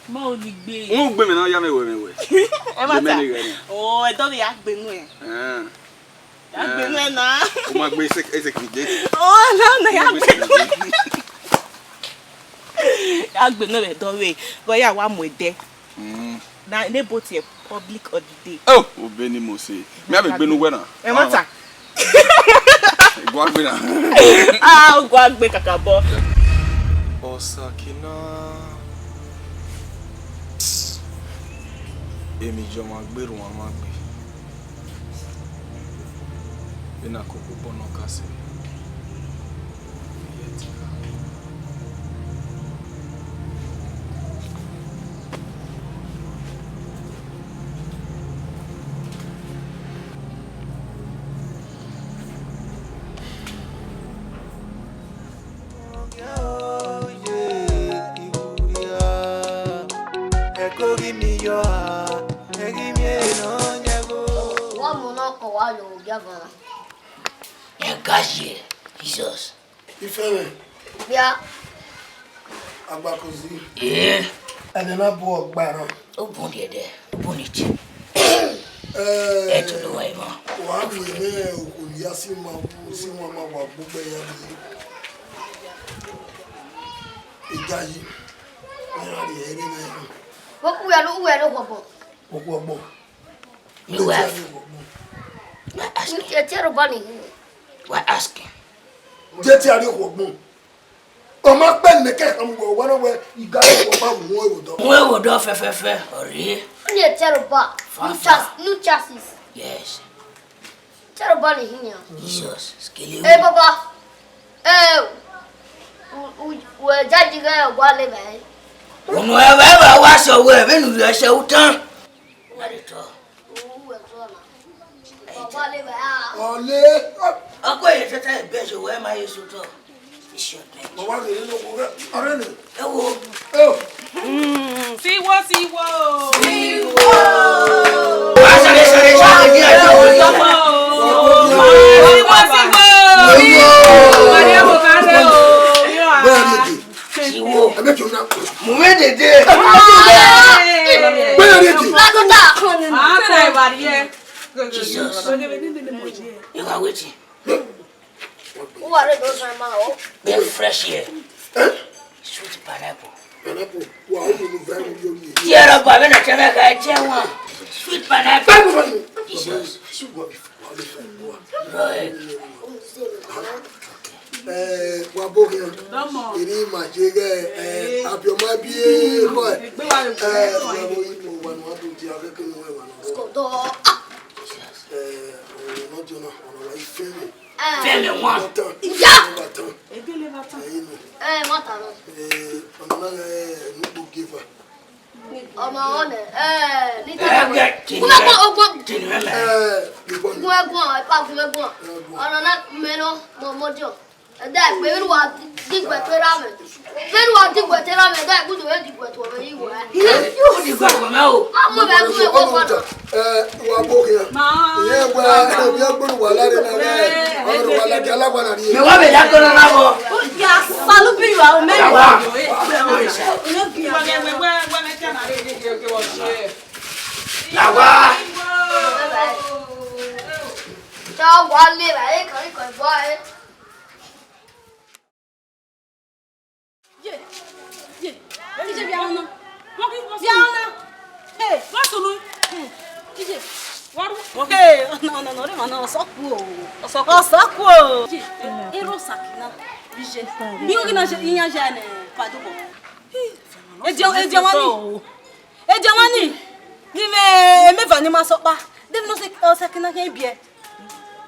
Ma o ni gbe. U gbe mẹ na ya mẹ wẹ mẹ wẹ. Ẹ ma ta. Gbe mẹ ni ghẹ ni. Oh, ẹdọ vbe ya gbe nuẹ. Eh. Ya gbe nuẹ na. O ma gbe ese, ese kije. Oh, na, na, ya gbe nuẹ. Ya gbe nuẹ vbe ẹdọ vbe, vbe ya wa mu ẹdẹ. Mm. Na, ne both ye public holiday. Oh, obeni Mose. Me have a gbenu wena. Ẹ ma ta. Gua gbena. Ah, gua gbe kakabọ. Osakina. Emi jọ ma gberu wan ma gbe. Vbene a koko obọ nọ ka sẹ. Wa mu nọ kọ wa yo ogia van. Ẹ ga ye, Jesus. Ifẹmwẹ. Bia. Agbakozi. Ee. Ẹdẹ na bu ọgba na. Obun diẹdẹ, obun ni ti. Eh, ẹ tolo wa emọ. Wa mu ẹmwẹ okhuo ya si ma, si ma ma wa gbogbo ya bi. Igayi. Ẹ ra rhie ẹre na. Wo ku ya lu, uwẹ lo gbọgbọ. Okhuo ọgbọ. Ni wa. Wa ask. Ẹ tie ro ba ni. Wa ask. Je ti a rhie okhuo ọgbọ. Ọ ma kpẹ ne mẹ kẹ kan mu wẹ, wẹ ne ọ wẹ iga rhie okhuo ọgbọ mu ewo dọ. Mu ewo dọ fẹfẹfẹ, ọ rhie. Ni ẹ tie ro ba. Fa, new fa. Chas-, new chassis. Yes. Tie ro ba ni hin ya. Jesus, skele. Eh, baba. Eh, u, u, u, jaji ghe wa le bẹ. Unu ẹvbo ẹvbo wa sẹ wẹ, vbene u rhie ẹsẹ utan. Wẹ de tọ. Ọle. Ọkọ ye tata ebe ẹse wẹ ma ye sotọ. Iṣẹ ọdẹ. Mo wa ghe ne okhuo rẹ, ọrẹ nẹ. Ẹ wo. Ẹ o. Mm, siwo, siwo. Siwo. Wa sare, sare, sare, di ajo. Siwo, siwo. Siwo. Where are you? Siwo. Ẹ bẹ jọ na. Mu mwẹ dede. Ẹ bẹ jọ na. Where are you? Lagoda. Ah, tell everybody, yeah. Jesus. You are waiting. Who are those, my man? Oh. They're fresh here. Eh? Sweet pineapple. Pineapple, wa o mu vẹ mu yo ye. Tie rọ ba vbe na chẹ vbe kha ẹchẹ wan. Sweet pineapple. Ba mu ba mu. Jesus. Su wa bi wa le fa wa. Right. Eh, wa bo ghe. Eri ma je ghe, eh, abi ọma bi e kọ. Eh, wa bo yi mo wa no adu di a ke ke no wa no. Skodo. Eh, o no jona, o no wa ife mi. Fẹmẹ wan. Ọtan. Iya. Ọtan. Egele ma tan. Ẹyin mi. Eh, ma tan nọ. Eh, ọna na, eh, nugbo geva. Ọmọ wọn nẹ, eh, ni ta. Ẹgbẹ kini. Kuma kọ ogbon. Kini mẹ. Eh, geva. Gun ẹguọn, ẹ pa gun ẹguọn. Ẹguọn. Ọna na mẹ nọ, mo mo diọ. Ẹdẹ, vbene uwa diguẹ te erha mwẹ. Vbene uwa diguẹ te erha mwẹ, ẹdẹ, ẹgbudu vbe diguẹ te ọmọ yi wẹ. Ó diguẹ te ọmọ o. A mọ vbe ẹgbudu vbe ọmọ na. Ẹ, uwa bo khian. Ma. Ìyẹn ẹgbẹ, ẹgbẹ ẹgbudu wà láre náà rẹ. Ọmọ wà láre, alágbára ni. Mẹ wá bẹ ya kọ na na bọ. Ya salu bi wa o, mẹ. Wa. La wa. Cha wa le ra, e kan ikọ ẹbọ ẹre. Ye, ye, ije bia ọna. Bia ọna. Hey, what's up? Ije. Hey, ọna, ọna, ọna, ọna, ọsọkhu o. Ọsọkhu. Ọsọkhu o. Ije, ero Sakina. Ije. Iye ghi na je, iyan je ne padobọ. Ediọn, ediọn wa ni. Ediọn wa ni. Ni mẹ, mẹ va ni ma sọkpa. Deghẹ ne Sakina khian biẹ.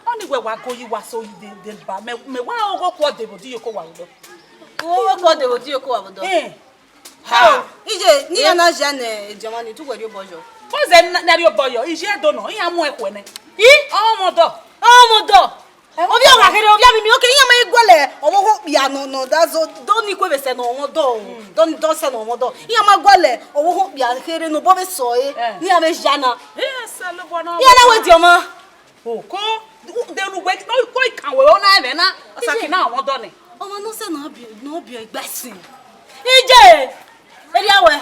Ọni wẹ wa go yi wa so yi de, de ba. Mẹ, mẹ wa ogho kuọ de vbe odiyo ko wa vbe odọ. Ogho kuọ de vbe odiyo ko wa vbe odọ. Eh. Ha. Ije, ne iran na zia ne ediọn mwa ni, te uwẹ rhie obọ yọ. Bọzẹ ne a rhie obọ yọ, ije do nọ, iran mu ẹkhuẹ nẹ. I? Ọmọ dọ. Ọmọ dọ. Ovbi ọgha kherhe, ovbi amimi, oke, iran ma i gualọ ọvbokhan okpia nọ, nọ, da zọ, do ni kue vbe sẹ ne ọ mwẹ odọ o. Do ni, do sẹ ne ọ mwẹ odọ. Iran ma gualọ ọvbokhan okpia kherhe ne obọ vbe sẹ ọre, ne iran vbe zia na. Iran na wẹ ediọn mwa. Oko, de ru wẹ, no, ko ikan wẹ, ọ na ẹmwẹ na, Sakina mwẹ odọ nẹ. Ọmwa ne ọ sẹ ne ọ biẹ, ne ọ biẹ igba ẹsin. Ije, erriọ wẹ.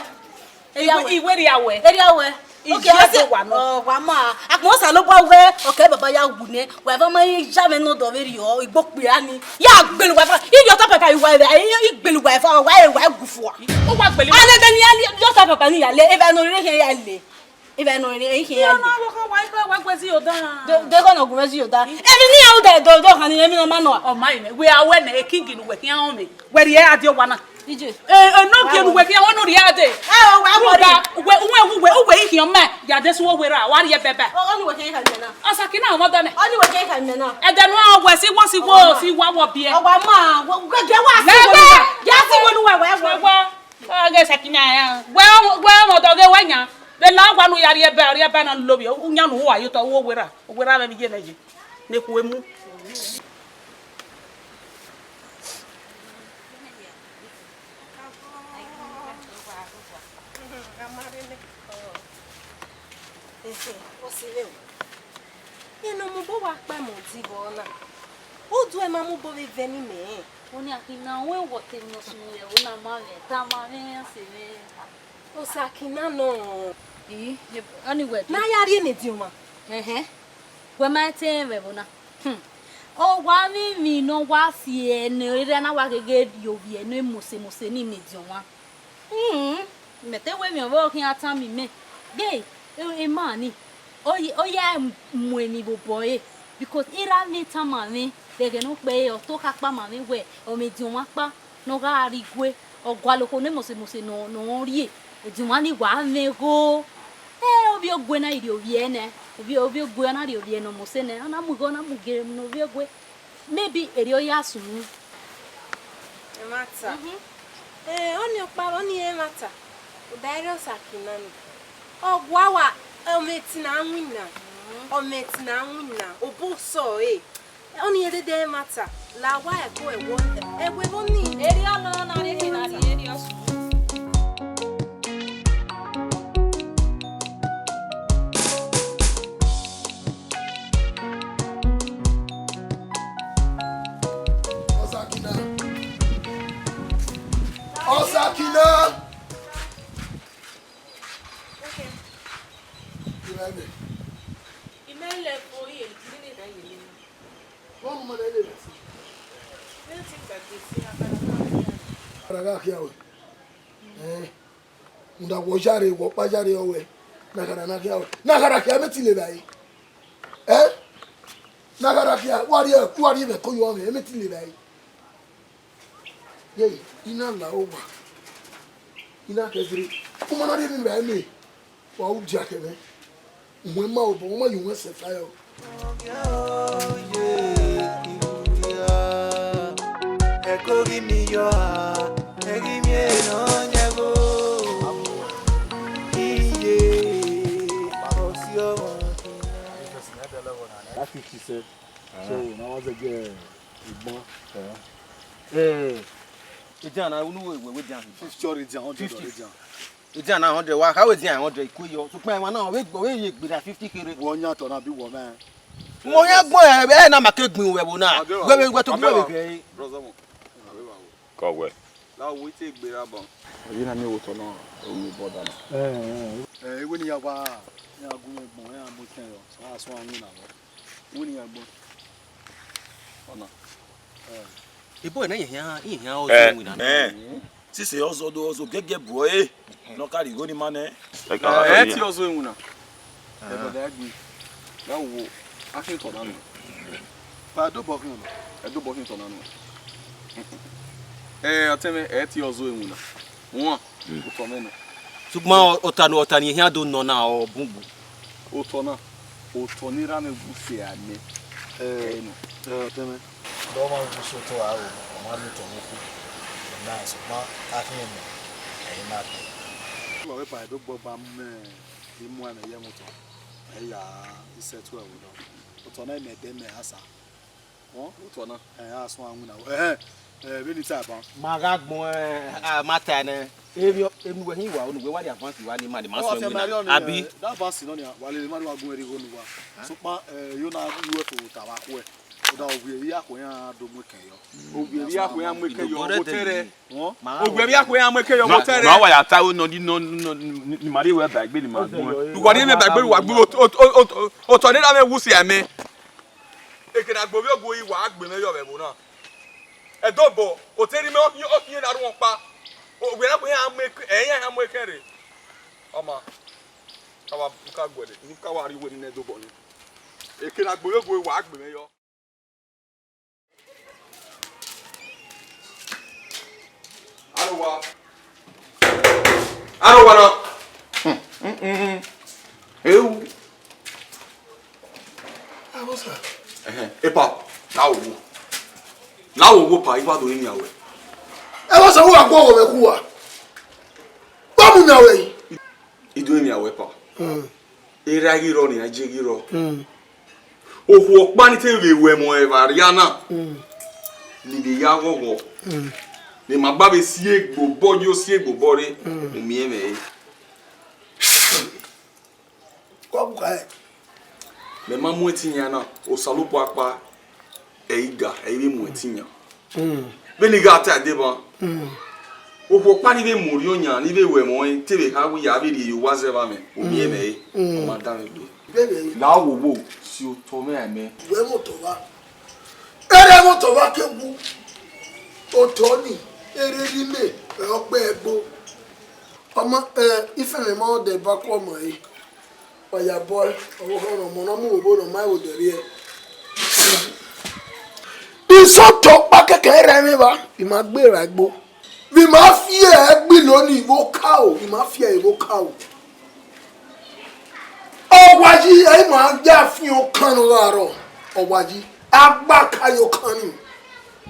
Erriọ wẹ. Iwe, iwe erriọ wẹ. Erriọ wẹ. Oke, ije ọ sẹ, do wa nọ. Ọ, wa ma. Akpọ Osanobua wẹ, ọke baba ya wu nẹ, wa eva ma ya mwẹ ne odọ vberriọ, igbo kpia ni. Ya gbele uwa eva, iyọ ta papa uwa eva, i gbele uwa eva, wa, wa gu fua. Ọ wa gbele uwa. Anẹ de ni ya le, iyọ ta papa ni ya le, eva ne ọ rre khian ya le. Eva ne ọ rre, ẹ i khian ya le. Iran na wa kha wa ikọ wa gbe zi yo dan. De, de kọ ne ọ gu mwẹ zi yo dan. Emwi ne iran ru dẹ do, do khan ni, emwi ne ọ ma nọ a. Ọ ma i mwẹ, wẹ a wẹ nẹ, e king ne uwẹ khian họn mwẹ. Wẹ rhie a die owa na. Ije. E, e, no gie ne uwẹ khian, wẹ ne u rhie a dee. Ẹ o, wẹ a wọrri. Rhunmwuda, uwẹ, uwẹ, uwẹ, uwẹ i khian mẹ, ya de su wẹra, wa rhie bẹbẹ. Ọ, ọ ni uwẹ khian kha mẹ na. Sakina mwẹ odọ nẹ. Ọ ni uwẹ khian kha mẹ na. Ẹdẹ ne ọ wẹ si wo, si wo, si wa wọ biẹ. Ọ wa ma, wẹ, wẹ, gẹ wa si wo. Lẹwẹ. Gẹ si wo ne uwẹ, wẹ, wẹ. Lẹwẹ. Ọ ghe Sakina ya. Wẹ, wẹ mwẹ odọ ghe wẹ yan. Vbe la wa ne u ya rhie bẹbẹ, rhie bẹbẹ na lovbiẹ, u yan ne u wa ye otọ, u wẹra, u wẹra vbe iye nẹ ye. Ne khu emu. Ehe, ọ si vbe o. Eno mu obọ wa kpa ẹmwẹ odivbọ na. Udu ẹmwẹ mu obọ vbe vẹ ne imẹ rẹn. Ọni a khin na wẹ wọtẹ emwi ne ọ sunu rẹ, ọna ma mwẹ, ta ma mwẹ, iran sẹ mwẹ. Sakina nọ. Ii, ọni wẹ. Na ya rhie ne ediọn mwa. Ẹhẹn. Wẹ ma te rẹn vbe ẹvbo na. Hmm. Ọ wa mwẹ emwi ne ọ wa si ẹre ne erha na wa gheghe rhie ovbi ẹre ne mose mose ni ne ediọn mwa. Hmm. Mẹ te wẹ emwi ọvbehe ọ khian tama imẹ. Ghe, e, emwa ni, ọ ya, ọ ya mu emwi vbe obọ ẹre, because erha mwẹ tama mwẹ vbe ẹghẹ ne ọ kpẹre, ọ to kha kpa ma mwẹ wẹ, ọ mwẹ ediọn mwa kpa ne ọ gha rre igue, ọ gualọ okhuo ne mose mose ne ọ, ne ọ rrie, ediọn mwa ni wa mwẹ igho. Ẹ, ovbi ogue na i rhie ovbi ẹre nẹ, ovbi, ovbi ogue na rhie ovbi ẹre ne ọ mose nẹ, ọ na mu igho, ọ na mu gere ne ovbi ogue. Maybe erriọ ya sunu. Ẹmwata. Mhm. Eh, ọni ọkpa vbe ọni ẹmwata. Uda erriọ Sakina ni. Ọ gua wa, ọ mwẹ ẹtin na winna. Mhm. Ọ mwẹ ẹtin na winna. Obọ sẹ ọre. Ọni ẹdẹdẹ ẹmwata. La wa ẹko ẹwọ. Ẹwẹ vbe ọni. Erriọ nọ na rhie na rhie erriọ sunu. Sakina. Sakina. Okay. Imẹ lẹ fo ye, nene da ye nene. Wọn mọ lẹ lẹ. Nene ti gbagbe si akara. Akara gha khian wẹ. Ẹn, rhunmwuda wẹ ọ yare, wẹ ọkpa yare ọwẹ, ne a kha na khian, ne a kha na khian, mẹ te le evbare. Ẹn, ne a kha na khian, wa rhie, wa rhie mwẹ ko yọ mwẹ, mẹ te le evbare. Ye, I na la owa, I na khẹ zẹre, u ma na rhie emwi vbe eme, wa ru dia kẹ mwẹ. Uwẹ ma obọ, u ma ye uwẹ sẹ fire. Ẹ kọ ghi mi yọ a, ẹ ghi miẹn Nọyaẹnmwa o. Iye, ọ si ọmwa. That fifty cent. So, na wa zẹ igbọn. Eh, edian na, unu we, we, we edian. Fifty or edian, hundred or edian. Edian na hundred, wa kha we edian hundred, I kue yọ. Sokpan emwa na, ọ vbe, ọ vbe ye egbe na fifty kere. Wẹ ọyan tọ na bi wọ mẹ. Mo yan gbọn ẹ, ẹ na ma ke gbin wẹ vbo na. Wẹ, wẹ, wẹ to gbin wẹ vbe. Brother mo. Kọ wẹ. La wo te gbe ra ban. Oyi na mi wo tọ na, o mi bọ da na. Eh, eh. Eh, ewe ni ya wa, ya gu me gbọn, ya mo kẹn yọ. Sa so anyi na. Wẹ ne iran gbọn. Ọna. Ebo na, iran, iran ọzọ winna. Eh. Sisi ọzọ do ọzọ gẹgẹ bu ẹre. Nọ ka rhie igho ni ma nẹ. Ẹ ti ọzọ winna. Ẹ bọdẹ gbe. Ya wo, a khin tọ na nọ. Pa do bọ khin ọna. Ẹ do bọ khin tọ na nọ. Ẹ, ọtẹn mwẹ, ẹ ti ọzọ winna. Wọn, otọ mwẹ nọ. Sokpan ọ, ọta ne, ọta ne iran do nọ na, ọ bun gbu. Otọ na, otọ ne erha mwẹ wu sẹ a nẹ. Ẹ, ẹ nọ. Ẹ, ọtẹn mwẹ. Dọ ma wu sẹ otọ aro, ọ ma rhie otọ ne okhu. Na, sokpan a khian mẹ, ẹ i na dẹ. Wa vbe ba do gbọgba mẹ, I mu ẹmwẹ ye ẹmwẹ otọ. Ẹ ya, I sẹ tuẹ vbe odọ. Otọ na, mẹ dẹ mẹ asa. Ọ, otọ na. Ẹ, a sọn awin na. Ẹhẹn, ẹ, vbene I ta ban. Ma gha gbọn, ẹ, a ma ta nẹ. Emwi, emwi wẹ hin wa, unu wẹ wa rhie avance wa ni ma, ni ma sọn awin na. Abi? Da avance nọ nia, wa lele ma do wa gun ẹre igho ne uwa. Sokpan, ẹ, yo na ru ẹfe vbe ota vbe akhuẹ. Uda ovbi emwi akhuẹ iran do mu ekẹn yọ. Ovbi emwi akhuẹ iran mu ekẹn yọ, otẹrẹ. Ovbi emwi akhuẹ iran mu ekẹn yọ, otẹrẹ. Ma wa ya ta ro nọ, ni, nọ, nọ, ni, ni ma rhie wẹ ba egbe ni ma gbọn. Uwa rhie mẹ ba egbe, uwa gbe otọ, otọ, otọ, otọ ne erha mwẹ wu sẹ a mẹ. Eke ne a gbe ovbi ogu i wa gbe mwẹ yọ vbe ẹvbo na. Ẹdobọ, otọ erha mwẹ ọ khian, ọ khian na rhuọn ọkpa. Ovbi erha mwẹ iran mu ekẹn, ẹ, iran iran mu ekẹn rre. Ọ ma, ka wa, ka guẹdẹ, ka wa rhie uwẹ ni nẹ Ẹdobọ ni. Eke ne a gbe ovbi ogu i wa gbe mwẹ yọ. Aro wa. Aro wa na. Hmm, hmm, hmm, hmm. Ewu. Aro sa. Ẹhẹn, epa, la wo wo. La wo wo pa, I wa do yin ya wẹ. Ẹ wa sa, wo wa gu ọghọ mwẹ ku uwa. Wa mu yan wẹ yi. I do yin ya wẹ pa. Hmm. Erha ghi rrọọ, ne iran je ghi rrọọ. Hmm. Okhuo ọkpa ni te vbe ru ẹmwẹ evba rria na, hmm, ni vbe ya ghọghọ, hmm, ne ima gba vbe si egbe obọ yo, si egbe obọ rre, hmm, u miẹn mwẹ re. Kọ bu kha ẹe. Mẹ ma mu ẹtin yan na, Osanobua ọkpa, ẹ i ga, ẹ i vbe mu ẹtin yan. Mm. Vbene I gha ta deba, mm, okhuo ọkpa ni vbe mu orhiọn yan, ni vbe ru ẹmwẹ ọnrẹn, te vbe kha wẹ ya vbe rhie ye owa zẹ vbe amwẹ, u miẹn mwẹ re, mm, ọ ma danmwẹ egbe. Bẹghe. La wo wo, si otọ mwẹ a mẹ. Wẹ mwẹ otọ vba. Erha mwẹ otọ vba ke wu. Otọ ni, erha erha imẹ, ẹ ọ gbe ẹgbo. Ọ ma, ẹ, ifẹnmwẹ ma dẹ ba ku ọmọ re. Wa ya bọ ọvbokhan ne ọmọ ne ọ mu vbe obọ ne ọ ma vbe odẹ rriẹ. Isọtọ ọkpa kẹkẹ rre mwẹ evba, I ma gbe ra egbo. Vbe I ma fi ẹre gbe ilo ni vbe okaro, vbe I ma fi ẹre vbe okaro. Ọ wa yi, ẹ I ma ya fian okan ne ọ gha rrọọ, ọ wa yi, a gba ka ye okan ni,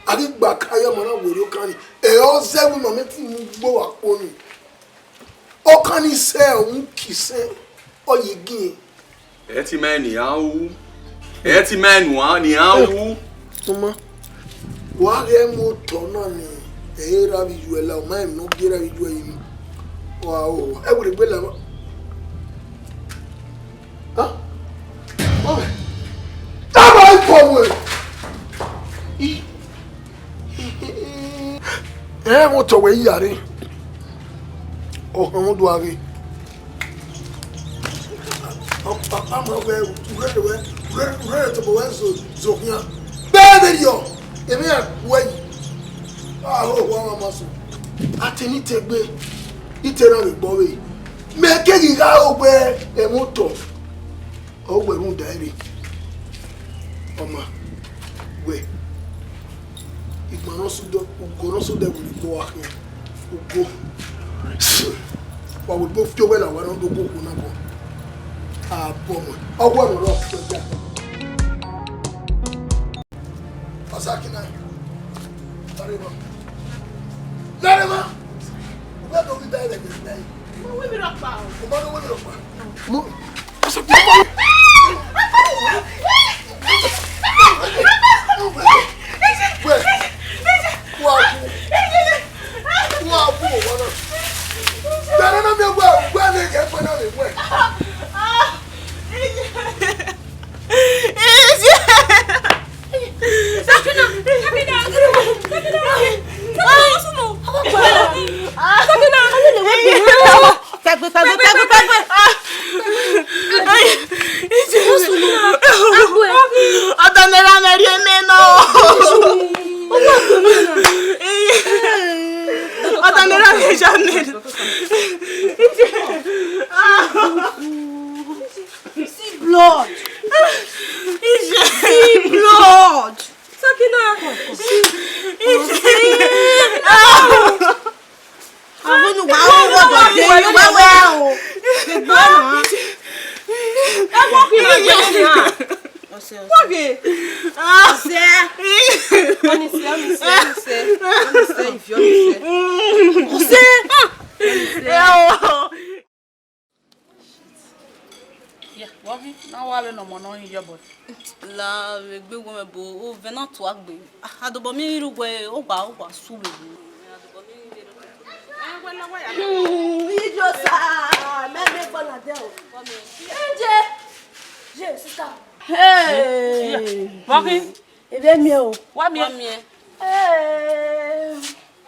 a ghi gba ka ye ọmọ na werriẹ okan ni, ẹ ọ zẹ vbe imẹ te I mu gbe owa kpo ni. Okan ni sẹ, ọ mu ki sẹ, ọ ye gie. Ẹ ti ma ne iran wu. Ẹ ti ma ne iran, ne iran wu. Tuma. Wa ghẹ mu otọ na ni, ẹ i ra vbe iyuẹ la, ọ ma rẹn ne ọ gie ra vbe iyuẹ yi. Wa o, ẹ wẹ egbe la. Ha? Ọ. Tama ikọ wẹ. I. Ẹ, vbe otọ wẹ iyare, ọ họn do ghe. Papa ma wẹ, urere wẹ, urere, urere tobọ wẹ zo, zo khian. Bẹẹbẹ yọ, emwi iran wẹ yi. Aho, wa ma ma so. A te ni te gbe. Ite na vbe gbe ọvbehe, mẹ keghi gha ro wẹ ẹmwẹ otọ ọ wẹ rhunmwuda ẹre. Ọ ma wẹ, igban ne ọ sẹ odẹ, ugo ne ọ sẹ odẹ vbe ugbo a khian. Ugo. Wa wẹ egbe fi owẹ la, wa ne ọ do gu okhuo na bọ. A bọ ọmọ. Ọ wẹ ọmọ rọ. Ọsakina. Larema. Larema. Ugbẹn do ghi bẹghe ẹghẹ gbe ẹre. Mo wẹ mi rhọkpa o. Mo ma do wẹ mi rhọkpa. Mo. Wẹ. Wa bu. Wa bu wa na. Bẹrẹ na mi wẹ, wẹ mi ke fẹ na mi wẹ. Sakina, Sakina, Sakina, Sakina, Sakina, Sakina, tagbe, tagbe, tagbe, tagbe. Ọdọ ne ra mẹ rhie mẹ nọ. Ọdọ ne ra mẹ rhie mẹ nọ. See blood. See blood. Sakina. See. Avunu wa wo wo do de, you wa wo o. Gbegbe ọmọ. Ẹ wo kí ló jẹ ní à? Ọsẹ, ọsẹ. Ọsẹ. Ọni sẹ, ọni sẹ, ọni sẹ. Ọni sẹ, ifi, ọni sẹ. Ọsẹ. Ọni sẹ. Yeah, Wọmi, na wa vbe ne ọmọ nọ hin yọ, but la vbe egbe wẹ mẹ bo, ovẹn na tua gbe. Ah, adobọ mi rre uwẹ, ogba, ogba su vbe egbe. Hmm, Ijosa, mẹ me gbọ na dẹ o. Ije, je, sister. Hey. Wọmi. Ebe miẹn o. Wa miẹn. Wa miẹn. Hey.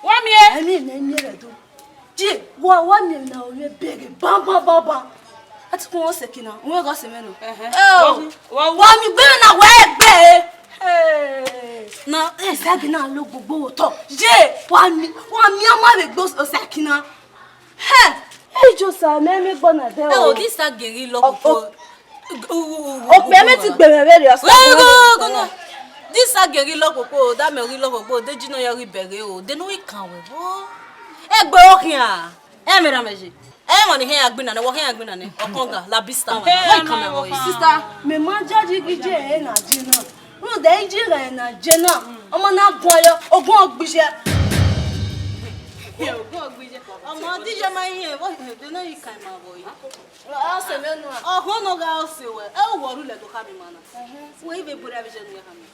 Wa miẹn. Ẹmwẹ ne I miẹn rẹ do. Die, wa, wa miẹn na, ovbi ebe ghe banbanbanban. A ti kun ọse kina, uwẹ gha ọse mwẹ nọ. Ẹhẹn. Ẹ o. Wa, wa, wa miẹn gbe na wa egbe. Hey. Na, ẹ, Zagi na lo gbogbo otọ. Ye, wa miẹn, wa miẹn ọmọ vbe gbe ọse kina. Hẹ! Ijosa, mẹ me gbọ na dẹ o. Ẹ o, this a geri lọ koko. Okpia mẹ ti gbe mwẹ vberriọ, ọsa. Go, go, go, go, no. This a geri lọ koko, da mẹ ghi lọ koko, de ji nọ ya ghi bẹghe o, de ne u ghi kan wẹ vbo. Egbe ọ khian. Ẹ mẹ ra mẹ ye. Ẹ mọ ni hẹn agbina nẹ, wọ hẹn agbina nẹ. Ọkọnga, la bista wa. Wọ kan mẹ wọ ye. Sister, mẹ ma judge ghi je ẹre na je na. Rhunmwuda ije gha ẹre na je na, ọmọ na guan yọ, ogun ọgbije. Ogun ọgbije. Ọmọ ọdije ma hin, vbọ hin de ne ọ ghi kan ima vbọ ye. Ọse mwẹ nua. Ọhọn ne ọ gha ọse wẹ, ẹ u wẹ ọ rhulẹ do khama ima na. Wẹ i vbe bu rre avbe iye ne u ya khama ima.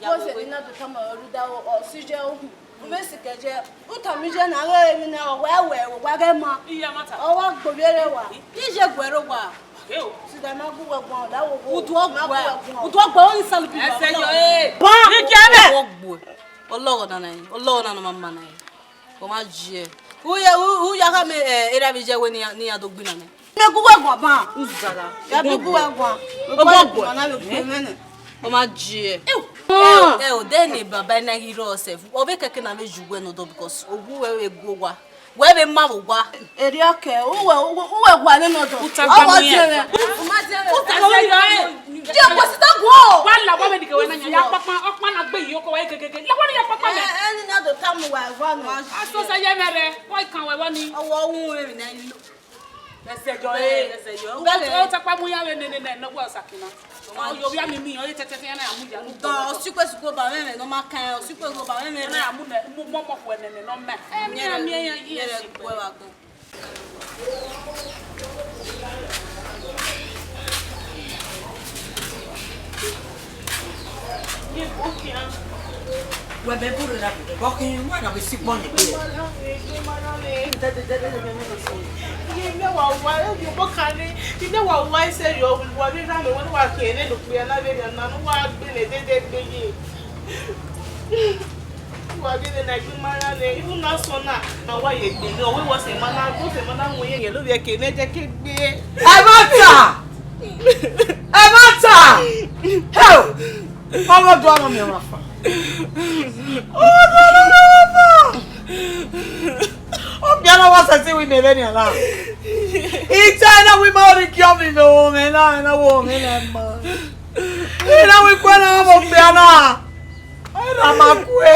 Wẹ ọse ne I na do tama ruẹ rhunmwuda ọse iye ohu. U vbe sikẹ iye, u tama iye na ghe emwi ne ọ wẹ wẹ wa ghẹ ma. Iye ma ta. Ọ wa gbe ovbi ẹre wa. Iye guẹ rre owa. Sida ma gu wẹ guan, da wo wo. Udu ọgbẹ. Udu ọgbẹ, ọ ni salu bi. Ẹsẹ yọ, eh. Ba. Iye mẹ. Ọlọghọ nana, ọlọghọ nana ma ma na. Ọ ma jiẹ. U ya, u, u ya khama, eh, erha vbe iye wẹ ne iran, ne iran do gbinna nẹ. Mẹ gu wẹ guan ban. U zara. Ya bi gu wẹ guan. Ogo guẹ. Ọ ma jiẹ. Ẹ o, de ne baba na ghi rrọọ sef. Ọ vbe kẹkẹ na vbe ju wẹ nọ dọ because owu wẹ vbe gu owa. Wẹ vbe ma vbe owa. Erriọ kẹ, u wẹ, u wẹ, u wẹ wa nene ọdọ. Ọ wa diẹ mwẹ. U ma diẹ mwẹ. Diẹ kpo sita guọ. Wa la wa vbe nike wẹ na yan. Ya kpakpa, ọkpa na gbe yi oko wa gegege. La wa ni ya kpakpa mẹ. Ẹ, ẹ ni na do tamu wa ẹvọ nọ. Asosa ye mẹ rẹ, wa ikan wẹ vbọ ni. Ọwọ wu mwẹ vbe na lo. Ẹsẹ yọ, ẹ, ẹsẹ yọ. Wẹ o takpa mu ya vbe nene nẹ, nọ wa Sakina. Ọ yo via mi mi, ọ ye tẹtẹ ya na ya mu ya nu. Dọ, ọ sikpe sikpe ba mwẹ mwẹ nọ ma kan, ọ sikpe sikpe ba mwẹ mwẹ. Na ya mu nẹ, mu mọ mọ khuẹ nene nọ mẹ. Ẹ, mi ya mi ya yi ẹsẹ. Khuẹ wa gbọn. Wẹ mẹ bu rre na vbe khin, wẹ na vbe si gbọn ni gbe. Iye mẹ wa wa, e yo bo kan ni, iye wa wa ise yo, wa vbe rhan mẹ, wẹ ne wa khian ne okpia na vbe rhan na, ne wa gbe ne dede gbe ye. Wa gele na gbe ma ra nẹ, iwu na sọ na, ma wa ye gbe nẹ, ọ wẹ wọ sẹ ma na, wọ sẹ ma na mu ye yẹn lórí ẹkẹ nẹ jẹ ke gbe. Ẹ má tà! Ẹ má tà! Hell! Ọmọ ọdọ ọmọ mi ọmọ afa. Ọmọ ọdọ ọmọ mi ọmọ afa. Okpia na wa sẹtin wẹ imẹ vbe nian na. I ta na wẹ ima ọre ikiọ vbe imẹ o, mwẹ na, na wo mwẹ na ma. I na wẹ ikue na vbe okpia na. Ẹ na ma kue.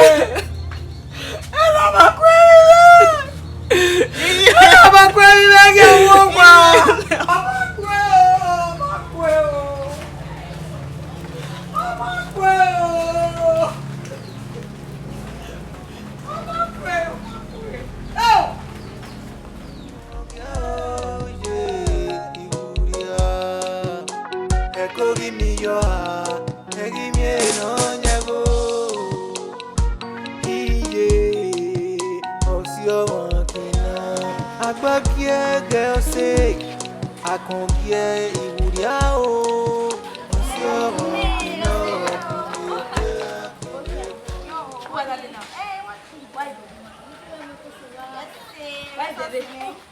Ẹ na ma kue. Ẹ na ma kue, ivbi mwẹ ghe wo gba. A ma kue o, a ma kue o. A ma kue o. A ma kue o, a ma kue. Oh! Ẹko ghi miẹn iyọ a, ẹ ghi miẹn Nọyaẹnmwa o. Iye, ọ si ọmwa kin na. Agbọn gie ẹghẹ ọse, akọn gie iwurria o. Ọ si ọmwa kin na.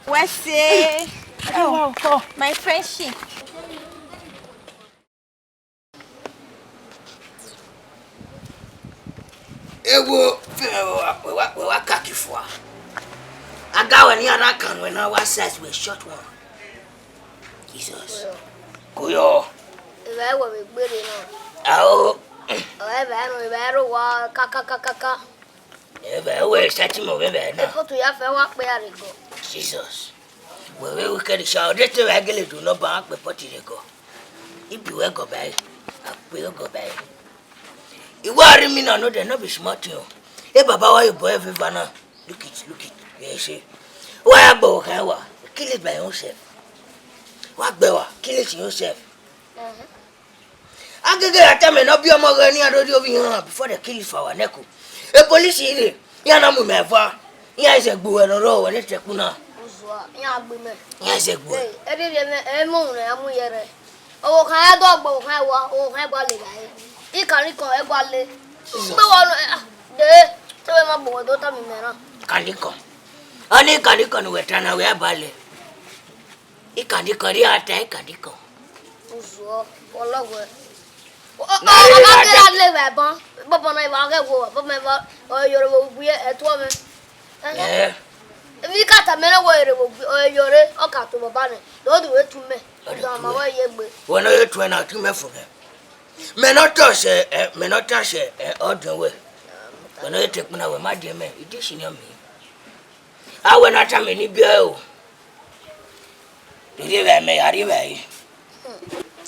What's it? Oh, my friendship. Ewo, fẹmwẹ vbe wa, vbe wa, vbe wa kaki fua. Aga wẹ ne iran na kan wẹ na wa size wẹ short one. Jesus. Koyọ. Evba ẹvbo vbe gbere na. Ao. Ọ evba ẹvbo, evba ẹvbo wa kakakakaka. Evba ẹvbo sẹtin mẹ vbe evba na. Efoto ya fẹ wa kpe ya rre gọ. Jesus. Wẹ vbe wicked sha, ọ de te vbe gele do nọ ba kpe pọti rre gọ. Ibi wẹ gọ ba ẹre, a kpe gọ ba ẹre. I wa rhie imina nodẹ, no be small thing o. E baba wa ye obọ ẹvbo eva na. Look it, look it. Yes, eh. Wa ya gbe owa khan wa. Kill it by yourself. Wa gbe wa, kill it yourself. Mhm. A gege ya tama ne ọ biẹ ọmọ ọghẹ ne iran rhie ovbi iran before they kill it for our neck o. E police rre, iran na mu imẹ eva, iran zẹ gbe uwẹ ne ọ rrọọ, wẹ ne te ẹkpu na. Uzua, iran gbe imẹ. Iran zẹ gbe uwẹ. Hey, erriọ mwẹ, ẹ i mu uhunmwu ne a mu ye rre. Ọvbokhan ya dọ gbe ọvbokhan ẹwa, ọvbokhan ẹwa le vba ẹre. Ikan ni ikan ẹwa le. Gbe wọ nọ, ah, de, te wẹ ma gbe wẹ do tama imẹ na. Ikan ni ikan. Ọ ni ikan ni ikan ne uwẹ ta na, wẹ a ba le. Ikan ni ikan, rhie a ta ikan ni ikan. Uzuọ, ọlọghọe. Ọ, ọ, Na ọ, rere ọ ma na kera dẹ. Le vbe ẹbọn. Bọbọ na, I wa ghẹ wo, bọbọ na, ọ yọrọ vbe uwu ẹtuọ mwẹ. Ẹhẹn. Eh. Emwi ka tama ẹre wẹ ọ yọrọ vbe uwu, ọ yọrọ, ọ ka to bọba nẹ. Do do vbe tu mẹ. Ọ do Dọ tu ma ẹ. Wẹ ye gbe. Wẹ ne ọ ye tuẹ na, tu mẹ fo mẹ. Mẹ ne ọ tọ sẹ, ẹ, mẹ ne ọ ta sẹ, ẹ, ọdiọn wẹ. Wẹ ne ọ ye te ẹkpu na wẹ ma diẹ mẹ, I didn't see me. A wẹ na tama ne I biẹ ẹre o. Rhie vbe mẹ, ya rhie vbe ẹre.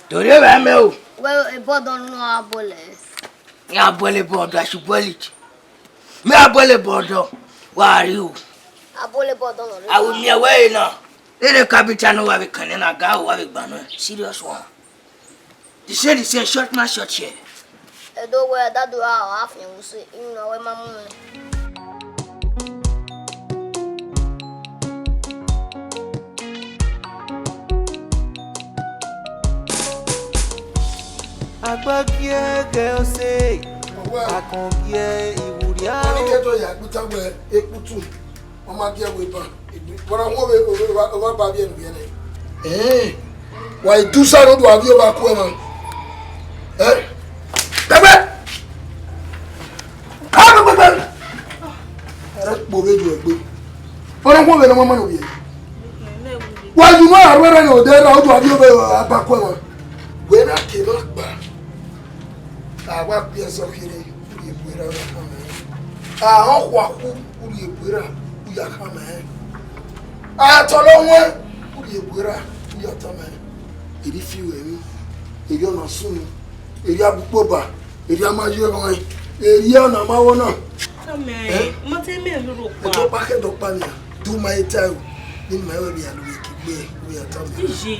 Do rhie vbe mẹ o. Wẹ ebọdọ nọ a bọlẹ. Ya bọlẹ ebọdọ, I should boil it. Mẹ a bọlẹ ebọdọ, wa rhie o. A bọlẹ ebọdọ nọ. A will miẹn wẹ ẹre na. Ere ka bi ta ne uwa vbe kan nẹ na ga uwa vbe gba nọ. Serious one. They say, they say, short man, short share. Edo wẹ dadu a ọ a fian use, inu na wẹ ma mu mwẹ. Agbọn gie ẹghẹ ọse, Ọwẹ. Akọn gie iwurria Wọ́n ní o. Kẹ́tọ́ yà gbúta wẹ ekputu. Wọ́n máa gé ẹwọ ìbọn. Wọ́n máa wọ́n wẹ ọba bá bí ẹnu yẹn lẹ. Ẹ̀ẹ́n. Wà á dùn sáré odò àbí ọba kú ẹ mọ́. Ẹ́. Pẹ́pẹ́. Káàdùn pẹ́pẹ́. Ẹ pò bẹ́ẹ̀ ju ẹgbẹ́. Wọ́n máa wọ́n wẹ lọ́mọ mọ́nà òbí ẹ̀. Wà á dùn mọ́ àrùn ẹ̀rọ ní òde ẹ̀rọ odò àbí ọba bá kú ẹ mọ́. Wẹ́ẹ́ náà kè má gbà. Àwa kpí ẹzọ kherhe, u rhie ebu erha, u ya khama ẹn. Ahọn khuakhu, u rhie ebu erha, u ya khama ẹn. Atọlọ wọn, u rhie ebu erha, u ya tama ẹn. Erha ifi ruẹ emwi, erha ọna sunu, erha agbukpoba, erha ama ye ẹmwẹ, erha ọna ma wọ na. Tama ẹn, Eh? Ma te mẹ lurhu ọkpa. Ẹdọkpa khẹ ẹdọkpa nia, do ma eta o, ne ma wẹ vbe ya lurhu eke gbe, u ya tama ẹn. Iji.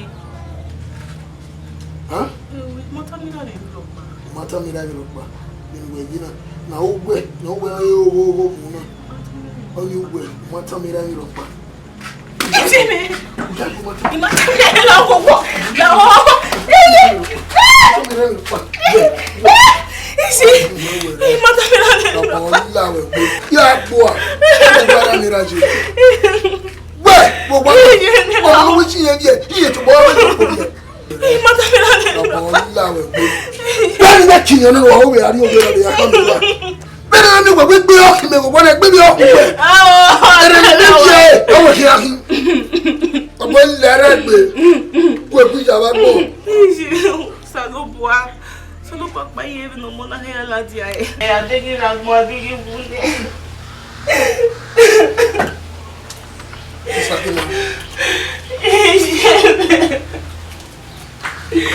Hàn? Ewe, ma tama erha vbe lurhu ọkpa. Ma tama erha vbe lurhu ọkpa. Vbene uwẹ ye na, na uwẹ, na uwẹ ọre ogho, ogho mu na. Ọ ni uwẹ, ma tama erha vbe lurhu ọkpa. Isi mi. Uya ko ma tama. Ima tama erha vbe lurhu ọkpa. Lawọ. Eye. Ma tama erha vbe lurhu ọkpa. Isi. Ima tama erha vbe lurhu ọkpa. Ọkpa ọla wẹ gbe. Ya gbo a. Ọkpa ọla ni ra je. Wẹ, gbogbo ọmọ wí sí yẹn díẹ̀, iye tó bọ́ ọmọ tó kò díẹ̀. Ima tama erha vbe lurhu ọkpa. Ọkpa ọla wẹ gbe. Bẹ́ẹ̀ni bẹ́ẹ̀ kìyàn náà wà ó wẹ̀ àrí òwe rẹ̀ yà kọ́ mi wá. Bẹ́ẹ̀ni Ni wẹ wẹ gbe ọkhi mẹ, wẹ wẹ gbe mi ọkhi mẹ. Ere ni me tie, ọ wẹ khian khin. Ọ wẹ lẹrẹ gbe. Wẹ gbe ya vbe agbọn. Osanobua, Osanobua kpa ye vbe ne ọmọ na hia ladian ẹre. Ẹ, a deghẹ ra agbọn, a deghẹ vbu nẹ. Sakina.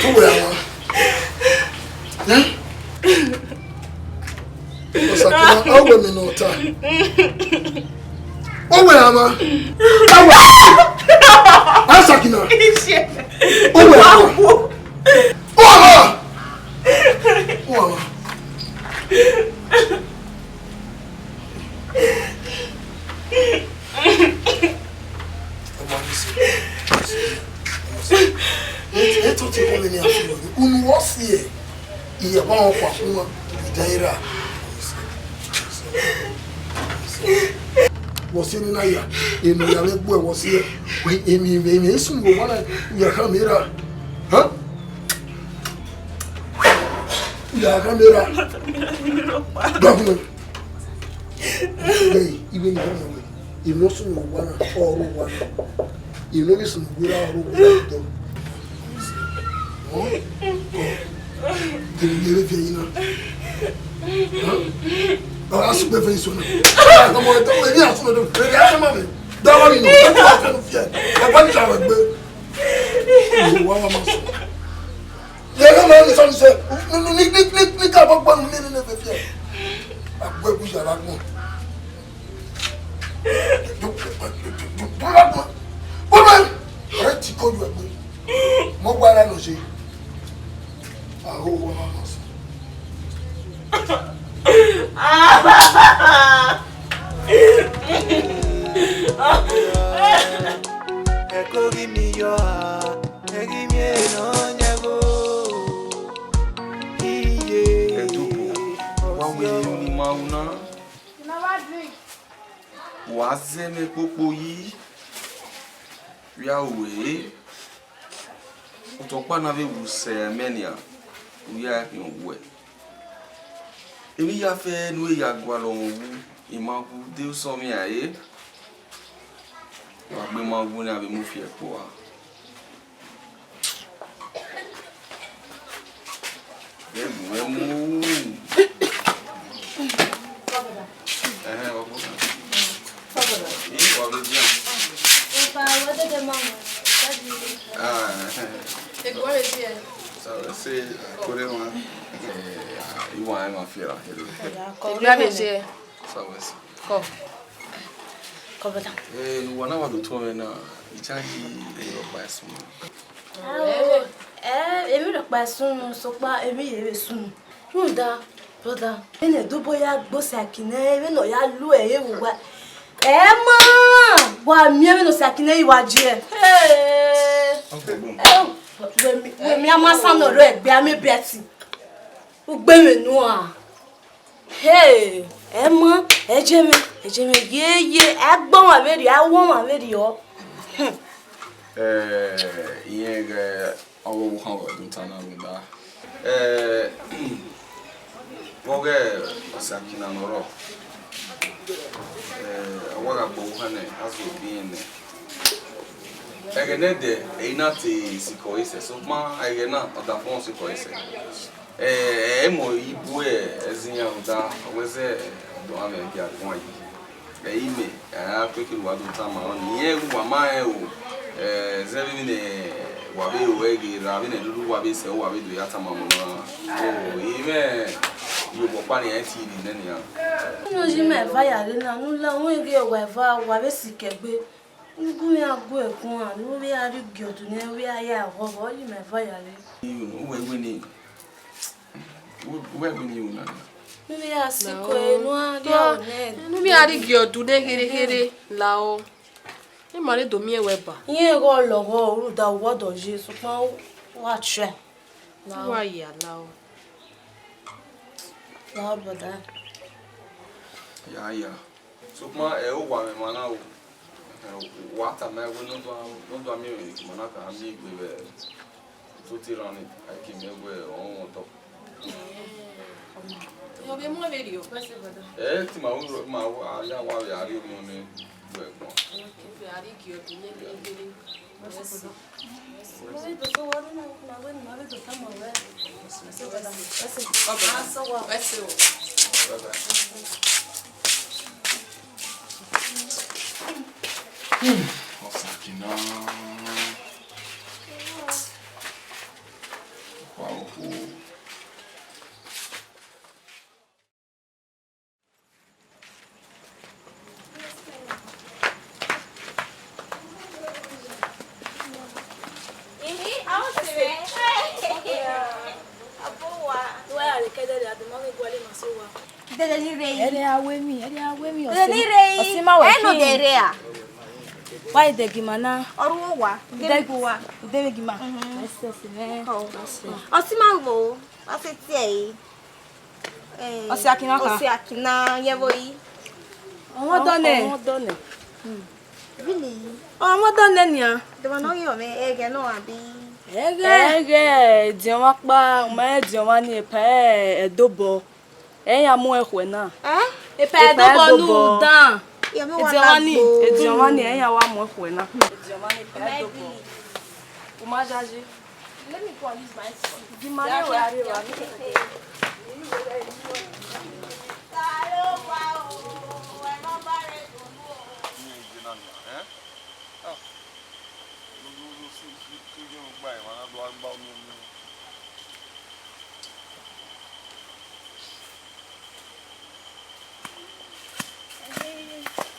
Tu wẹ ama. Eh? Sakina, a wẹ mẹ ne ọ ta. Ọ wẹ ama. A wẹ. A Sakina. Ọ wẹ ama. Ọ ama. Ọ ama. Ọmọ mi sẹ, ọmọ sẹ, ọmọ sẹ. Ẹ, ẹ tó ti kọ́ mi ní àfihàn. Unu wọ́n fi ẹ̀, ìyẹ̀wò àwọn ọkọ̀ àfihàn, ìdá ìrà. Wọ́n sí nínú àyà, èmi ìyá mi gbọ́ ẹ̀ wọ́n sí ẹ̀. Èmi, èmi, èmi, èsùn wò wọ́n náà, ìyá kan mi rà. Hàn? Ìyá kan mi rà. Dọ́kun. Bẹ́ẹ̀, ìwé ni wọ́n mọ̀ wẹ̀. Ìmọ̀ sùn wò wọ́n náà, ọ̀rọ̀ wọ́n náà. Ìmọ̀ bí sùn wò wọ́n náà, ọ̀rọ̀ wọ́n náà dọ̀. Hàn? Èmi lè fi ẹyin náà. Hàn? Ọ̀rọ̀ asùnpẹ̀ fẹ́ ìṣòro. Ọmọ ẹ̀dọ́ mi ní àsùnpẹ̀ tó fẹ́ rí àṣẹ mọ́ mi. Dọ́wọ́ mi nù, ó ti wá fẹ́nu fi ẹ̀. Ẹ̀gbọ́n mi ṣàrọ̀ gbé. Ìwọ wa máa sọ. Yẹ kí ọmọ mi sọ ní sẹ, ní, ní ká bọ́ gbọ́n mi nínú ẹ̀fẹ̀ fi ẹ̀. Àgbo ẹ̀kú yàrá gbọ́n. Bọ́lá gbọ́n. Bọ́lá ọ̀rẹ́ ti kọ́ ju ẹ̀gbọ́n. Mo gba ara lọ ṣe. Àhó wa máa sọ. Ẹ kó rí mi yọ, a, ẹ rí mi èèyàn yẹn o. Iye. Ẹdùpọ̀, wa wẹ irun ni ma ru na. Wa zẹ mwẹ kpokpo yi, vbe a ru ẹre. Otọ ọkpa na vbe wu sẹ mẹ nian, u ya khian owẹ. Emwi iyafẹ ne u ya gualọ mwẹ wu, I ma wu de usọ mwẹ a re. Wa gbe ma wu ne a vbe mu fi ẹkpo a. Vbe gu mwẹ mu. Ẹhẹn, wa kpọnmwẹ. Ii, wa vbe dian. Epa, wa dede ma mu. Ah, ẹhẹn. Epa, wa vbe dian. So, se, kore wa. Eh, iwa ẹ ma fi ra, hello. Epa, wa vbe dian. So, wa se. Kọ. Kọ, brother. Eh, ne uwa na wa do tuẹ mwẹ na, I charge e rhọkpa ẹsun. Ao, eh, emwi rhọkpa ẹsun, sokpan emwi ye vbe sun. Rhunmwuda, brother, vbene Ẹdubọ ya gbe Sakina ẹre, vbene ọ ya lu ẹre vbe uwa. Ẹ ma, wa miẹn vbene Sakina ẹre wa je. Hey. Ẹ, wẹ mi, wẹ mi amasa ne ọ rre ẹgbẹ, amẹ bẹtin. Ugbẹn mwẹ nuan. Hey, ẹ ma, ẹ je mwẹ, ẹ je mwẹ, ye, ye, a gbe ọmwa vberriọ, a wu ọmwa vberriọ. Hmm. Eh, irẹn ghẹ ọghe ọvbokhan vbe ọdun ta na rhunmwuda. Eh, vbe ọghe Sakina ne ọ rrọọ. Eh, a wa gha gbe ọvbokhan nẹ, a zẹ obi irẹn nẹ. Ẹghẹ ne ẹdẹ, ẹre I na te sikẹ ọre sẹ, sokpan ẹghẹ na, ọdafẹn ọ sikẹ ọre sẹ. Eh, ẹ i mu ibu ẹzẹ iran rhunmwuda, ọ wẹ zẹ ọdọ mwẹ gie a guan yi. Ẹ i mẹ, a ya kpeke ne uwa do tama ọnii, irẹn ru uwa ma rẹn o, eh, zẹ vbene wa vbe ru ẹre ghe ra, vbene lele uwa vbe sẹ, uwa vbe do ya tama ọmọ na. O, I mwẹ iyobọ ọkpa ne iran tie nẹ nian. Unu yi mẹ eva ya rre na, ne u la wẹn ghe wa eva, wa vbe sikẹ egbe. Ugun iran gu ẹre guan, ne u vbe a rhie igiọdu ne u vbe a ya ghọghọ, ọ yi mẹ eva ya rre. Uwẹ wẹ ni, uwẹ wẹ ni una. Ne u vbe a sikẹ egbe, ne u a rhie aro nẹ. Ne u vbe a rhie igiọdu nẹ kherhe kherhe, lao. Ima rre do miẹn wẹ ba. Irẹn ghẹ ọ lọghọ, rhunmwuda uwẹ ọdọ ye, sokpan wa try. Wa ya lao. Lao, brother. Ya, ya. Sokpan ẹ i wa mwẹ emwa na o. Ẹ, wa tama ẹn wẹẹ ne ọ do, ne ọ do miẹn emwi ne ima na ka miẹn egbe vbe otọ iran ni, a i ke miẹn wẹẹ ọ rọnmwẹ otọ. Vbe mu vberriọ, wẹ sẹ brother. Ẹ, te ima ru, ima ru, a ya wa vbe a rrie orhiọn nẹ, wẹ gbọn. Vbe a rrie igiọdọ nẹ, vbe gele. Wẹ sẹ. Wẹ sẹ. Wẹ sẹ. Wẹ sẹ. Ọsakina. Wa okhuo. Dede ni rre yi. Ẹre a wẹ emwi, ẹre a wẹ emwi, dede ni rre yi. Ọsẹ ma wẹ ẹnu de rre a. Wa idegima na. Ọrhuo wa. Idegima. Idegima. Ẹsẹ, ẹsẹ, mẹ. Ọsẹ ma wo. Wa sẹ tie ẹre. Ọsẹ akina ka. Ọsẹ akina yẹn vbo yi. Ọmọ dọ nẹ. Ọmọ dọ nẹ. Really? Ọmọ dọ nẹ nian. Dọmọ nọ ghi ọmọ ẹghẹ nọ abi? Ẹghẹ. Ẹghẹ, ediọn mwa kpa, ma ediọn mwa ni epa ẹdobọ. Ẹ ya mu ẹkhuẹ na. Eh? Epa ẹdobọ nu dan. Ediọn mwa ni, ediọn mwa ni, ẹ ya wa mu ẹkhuẹ na. Ediọn mwa ni epa ẹdobọ. U ma jaje. Let me go and use my phone. Di ma ne wa re wa.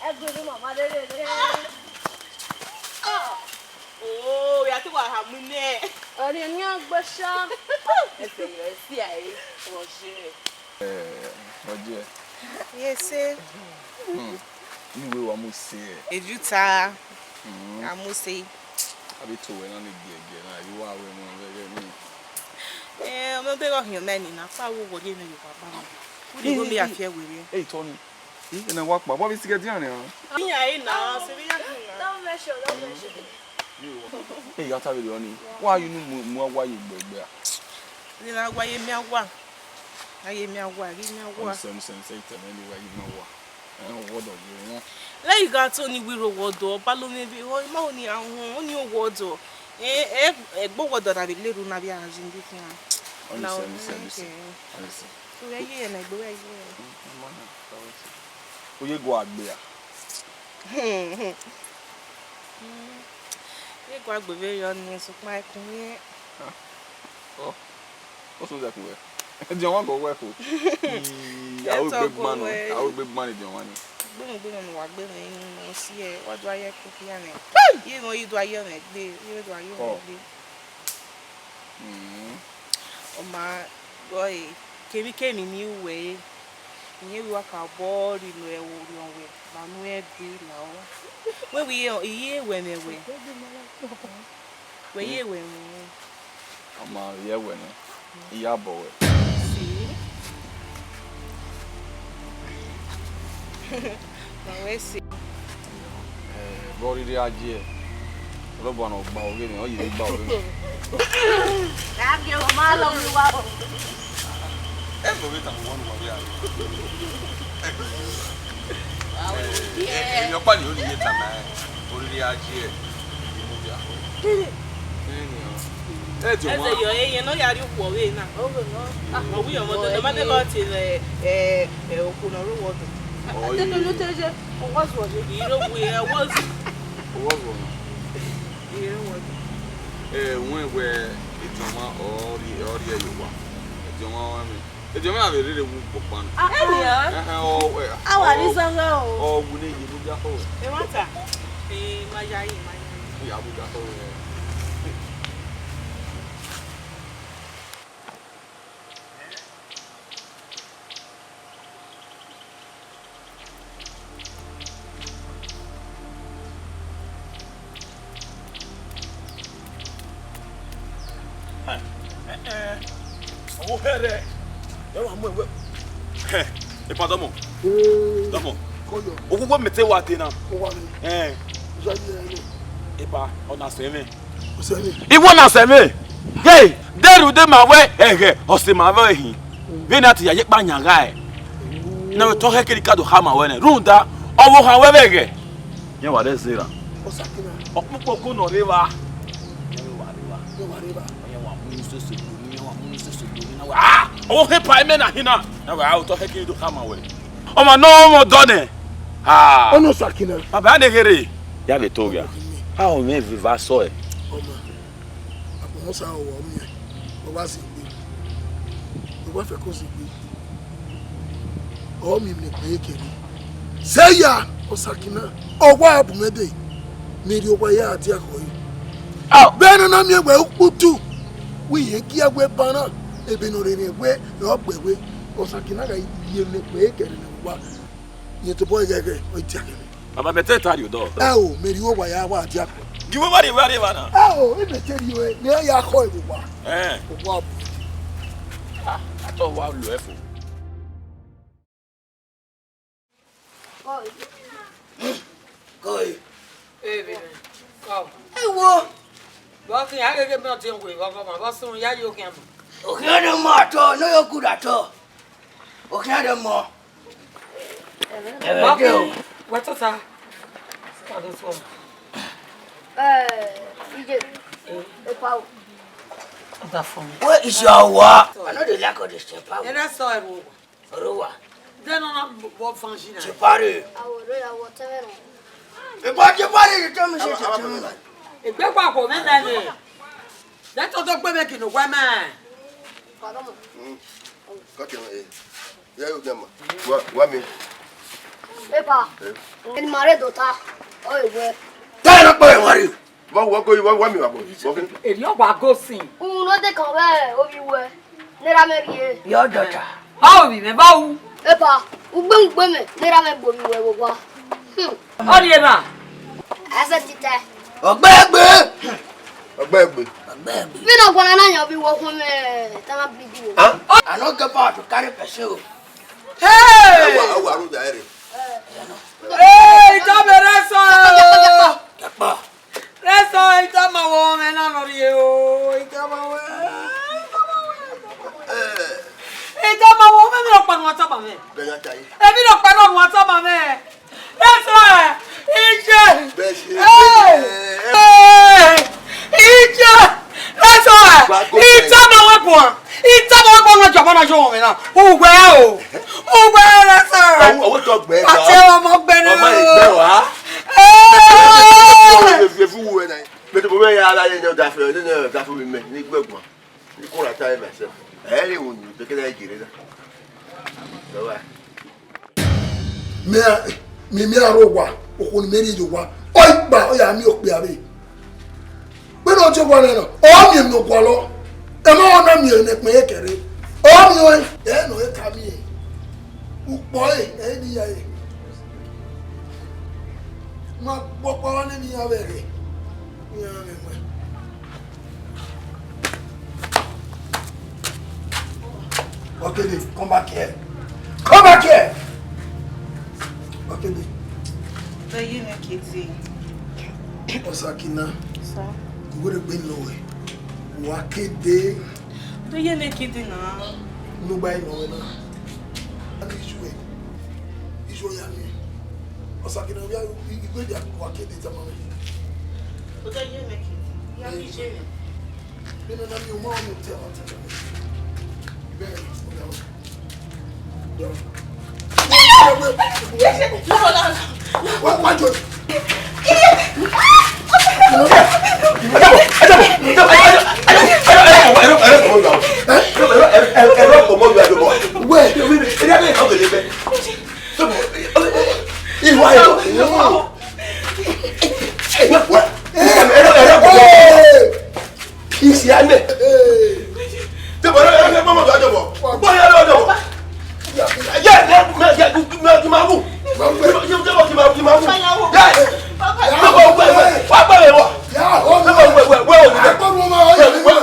Ẹgbẹrún mama rere. Oh, ya ti wa ha mu nẹ. Ọni ni agbẹsha. Ẹsẹ yọ, ẹsẹ ae, ọjẹ. Eh, ọjẹ. Yes, sir. Hmm. Iwe wa mu se. Ejuta. Hmm. A mu se. Abi to wẹ na ni giẹgiẹ na, I wa wẹ mu vbe ẹghẹ ni. Eh, ọmọ te gọ hiọn mẹ ni na, fa wo wo ye mẹ yo baba mi. Wo ni go mi afie were. Ei, Tony. Ena wa kpa, vbọ vbe sighe edian nian? Iran i na, se vbe iran i na. Don't mention, don't mention. Ey, ya ta vberriọ ni. Wa yu nu mu, mu awa ye egbe egbe a? Ni na wa ye miẹn awa. A ye miẹn awa, ghi miẹn awa. Ọni sẹ, ọni sẹ, ọni sẹ, itẹmẹ ni wa ye miẹn awa. Ẹ, owọdọ ye wọn. Lẹ I gha to ni wiro owọdọ, ọba lo mwẹ vbe họ, I ma ho ni a họn, ọni owọdọ. Ẹ, ẹ, ẹgbe owọdọ na vbe leru na vbe a gha ye vbe khian. Ọni sẹ, ọni sẹ, ọni sẹ. Ọni sẹ. Uwẹ ye na, egbe uwẹ ye. Uye gua gbe a. Ye gua gbe vberriọ ni, sokpan ẹkun ye. Ọ, ọ so zẹ ku wẹ. Ediọn wa gọ wẹ ko. Ii, a ru egbe gban nọ, a ru egbe gban ediọn wa ni. Gbẹmwẹ gbẹmwẹ ne uwa gbẹmwẹ inu ne ọ si ẹe, wa do a ye ẹko khian nẹ. Iye mwẹ ọ ye do a ye ọmwẹ gbe, iye mwẹ do a ye ọmwẹ gbe. Mm. Ọ ma gọ ẹre, kemwikemwi ne I ru wẹ ẹre, I rẹn vbe wa ka obọ rri nẹ ẹvbo orhiọn wẹ, ma nu ẹn gbe la ọ. Wẹ vbe I ye wẹ mwẹ wẹ. Wẹ ye wẹ mwẹ. Ọ ma ye wẹ nẹ, I ya bọ wẹ. Si. Ma wẹ si. Eh, vbe ọ rhirhi a gie, Ọrọbua ne ọ gba ọghe mwẹ, ọ ye vbe gba ọghe mwẹ. A gie, ọ ma lọ vbe uwa o. Ẹ vbe ọ vbe tama uwa ne uwa vbe a? Ẹ, ẹ, ẹ, ọkpa ni ọ ni ye tama ẹn, ọ rhirhi a gie, I mu dia. Ẹ nian. Ẹ diọ ọmwa. Ẹzẹ yọ, ẹyẹn ne ọ ya rrie okhuo vbe na. Ọ wi ọmọ dọdọ, ma de gha tie vbe, ẹ, ẹ, okhuo ne ọ rre owọdọ. Ọ, te tolu te je, owọzuọ je. I rre owe, ẹ, owọzuọ. Owọzuọ nọ. I rre owọdọ. Ẹ, wẹ wẹ ediọn mwa ọ rrie, ọ rrie ye owa. Ediọn mwa ọmwa mwẹ. Ediọn mwa vbe rere wu kpokpan. Ah, ah. Ẹ nian. Ẹ, ẹ, ọ, ẹ, a wa rri zọghọ o. Ọ wu ne ye mu dia ho. Ẹmwata. Ẹ, ma ya yi, ma ya yi. Ya mu dia ho, ẹ. Ọvbokhan rẹ, ẹ wa mu ẹwẹ. Epa dọmọ. Dọmọ. Oghugbo mẹ te wa dee na. Epa, ọ na sẹ mwẹ. Iwẹ na sẹ mwẹ. Hey, de rhunmwuda ma wẹ ẹghẹ, ọ sẹ ma vbe hin. Vbene a te ya ye ekpa yan gha ẹe. Na wẹ te ọ hẹ kere ka do khama wẹ nẹ, rhunmwuda ọvbokhan wẹ vbe ẹghẹ. Yẹn wa rre zera. Ọsakina. Ọkpokpoko ne ọ rre evba. Yẹn wa rre evba. Yẹn wa rre evba. Yẹn wa mu unu sese do, yẹn wa mu unu sese do, yẹn na wẹ, ah! Ọvbokhan pa imẹ na hin na. Na wẹ, ah, otọ hẹ kere do khama wẹ. Ọmwa ne ọ mwẹ ọdọ nẹ. Ah. Ọnọsakina. Baba ne kherhe. Ya vbe to gha. A o mwẹ viva sọ ẹ. Ọma. Agbọn sa ọ wa miẹn, ọ wa zẹ egbe, ọ wa fẹko zẹ egbe, ọ miẹn emwi ne egbe kere. Sẹ ya, Ọsakina, ọ wa bu mwẹ dee, ne erriọ owa ya dia khọe. Vbene ọ na miẹn wẹ ukputu, wẹ irẹn gie wẹ banna, ebe ne ọ rherẹn wẹ ọ gbe wẹ, Ọsakina gha ye emwi ne egbe kere ne owa, rẹn tobọ ighẹghẹ, ọ i dia kere. Baba, mẹ te ta rhie odọ. Ẹ o, mẹ rhie owa ya wa dia kọ. Gi wẹ wa rhie, wa rhie evba na. Ẹ o, mẹ te rhie, mẹ ya khọ evba owa. Ẹn. Owa bu. Ah, atọ wa lo ẹfo. Koi. Ẹ vbe nẹ. Kọ. Ẹ wo. Vbọ khian, a ghe ghe mẹ ọtiẹn wẹ vbe ọgọ ma, vbọ sunu ya yo khian ma. Okhian ne ọ mọ atọ, ne ọ yo good atọ. Okhian ne ọ mọ. Ẹmwẹ de o. Wẹ tota. Wa do tuọ. Eh, ije. Epa o. Ọdafọn. Wẹ isi owa. I no dey like all this thing, pa. Ẹ na sọ ẹrù owa. Ọrọwa. Dẹn nọ na vbọ fan si na. Tipare. Awo ro ya wọ tẹmwẹ nọ. Epa tipare, you tell me say tipare. Egbe kpa kọ mẹ nẹ nẹ. Dẹn to do gbe mẹ kinu wẹ mẹ. Pardon. Mm. Cut him, eh. Yeah, you dem. Wa, wa mi. Epa. Eh. Eni ma rre dota. O ewe. Tell no boy worry. Wa, wa go, wa, wa mi wa go. Wa go. Eri ọ wa go sin. Unu no de kan wẹ ovbi wẹ. Ne ra mẹ rhie. Your daughter. Ba ovbi mẹ, ba u. Epa, ugbe ugbe mẹ, ne ra mẹ gbe ovbi wẹ vbe owa. Hmm. Ọ rhie na. Ẹsẹ titẹ. Ọgbẹgbe. Ọgbẹgbe. Ọgbẹgbe. Vbene ọ guan na yan ovbi wẹ okhuo mẹ, te a na bleed o. Ah, I no get power to carry person o. Hey! Ẹ wa, ẹ wa ru da ẹre. Hey, Ita mẹ rẹ sọ. Kẹkpa. Rẹsọ, I tama wẹ ọmwẹ na nọ rhie o, I tama wẹ. Eh. I tama wẹ ọmwẹ, emwi rhọkpa ne uwa tama mwẹ. Bẹghe a ta yi. Emwi rhọkpa ne uwa tama mwẹ. Rẹsọ, ije. Bẹghe. Eh. Eh. Ije. Rẹsọ, I tama wẹ guan. I tama wẹ guan, ne ọ jọba na yọ ọmwẹ na. Uwẹ o. Uwẹ rẹsọ. Ọwọ, ọwọ tọ gbẹ. Ati ọmọ gbẹ ni. Ọmọ ìgbẹ́ wa. Eh. Efu wu wẹ na. Mẹ te bu mwẹ ya gha ye ne ọdafẹn, ne ọdafẹn mi mẹ, ne I gbe guan, ne I kora ta myself. Ẹ i re wunu, bekẹdẹ I jere na. Lọ wa. Mẹ, mẹ, mẹ aro owa, okhuo ne mẹ rhie ye owa, ọ i kpa, ọ ya miẹn okpia vbe. Vbene ọ tie owa nẹ na, ọ miẹn emwi ne ọ gualọ, ẹmwẹ ọ na miẹn ne ẹkpẹn ye kẹre, ọ miẹn ọẹn, ẹ nọ ẹ ka miẹn, ukpọ ẹre, ẹ i ni ya ẹre. Ma kpọkpọ ọnii ne iran vbe ẹghẹ, iran mwẹ. Okede, come back here. Come back here. Okede. Vbe ye ne Kete? Ọsakina. Sir. Iwere gbe nọ wẹ. Wa kede. Vbe ye ne Kete na? Nugba nọ wẹ na. Ani isu ẹ. Isu ya ni. Ọsakina, ya igbe dia wa kede tama mwẹ. Vbe ye ne Kete? Ya mi je ne. Nene na mi uma ọmọ tẹ ọmọ tẹ. Bẹ́ẹ̀ ni, ó dà o. Dọ̀. Wá, wá jọ. Wẹ̀. Ìwà ẹ̀. Isi ame. Te bọrọ ẹ fẹ gbọmọ tó a jọ bọ. Bọ ya lọ jọ bọ. Yẹ yẹ mẹ yẹ mẹ kì máa wù. Yẹ jẹ bọ kì máa kì máa wù. Yẹ. Bọ bọ wẹ wẹ wà gbẹ wẹ wọ. Bọ bọ wẹ wẹ wẹ wò mí bẹ. Wẹ wẹ.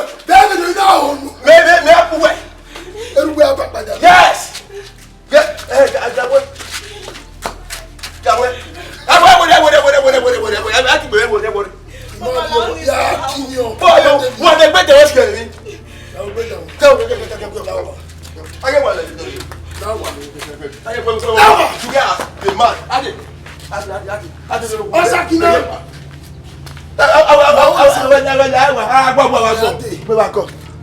Mẹ mẹ mẹ kú wẹ. Yes. Yẹ ẹ ẹ wẹ. Ọsakina.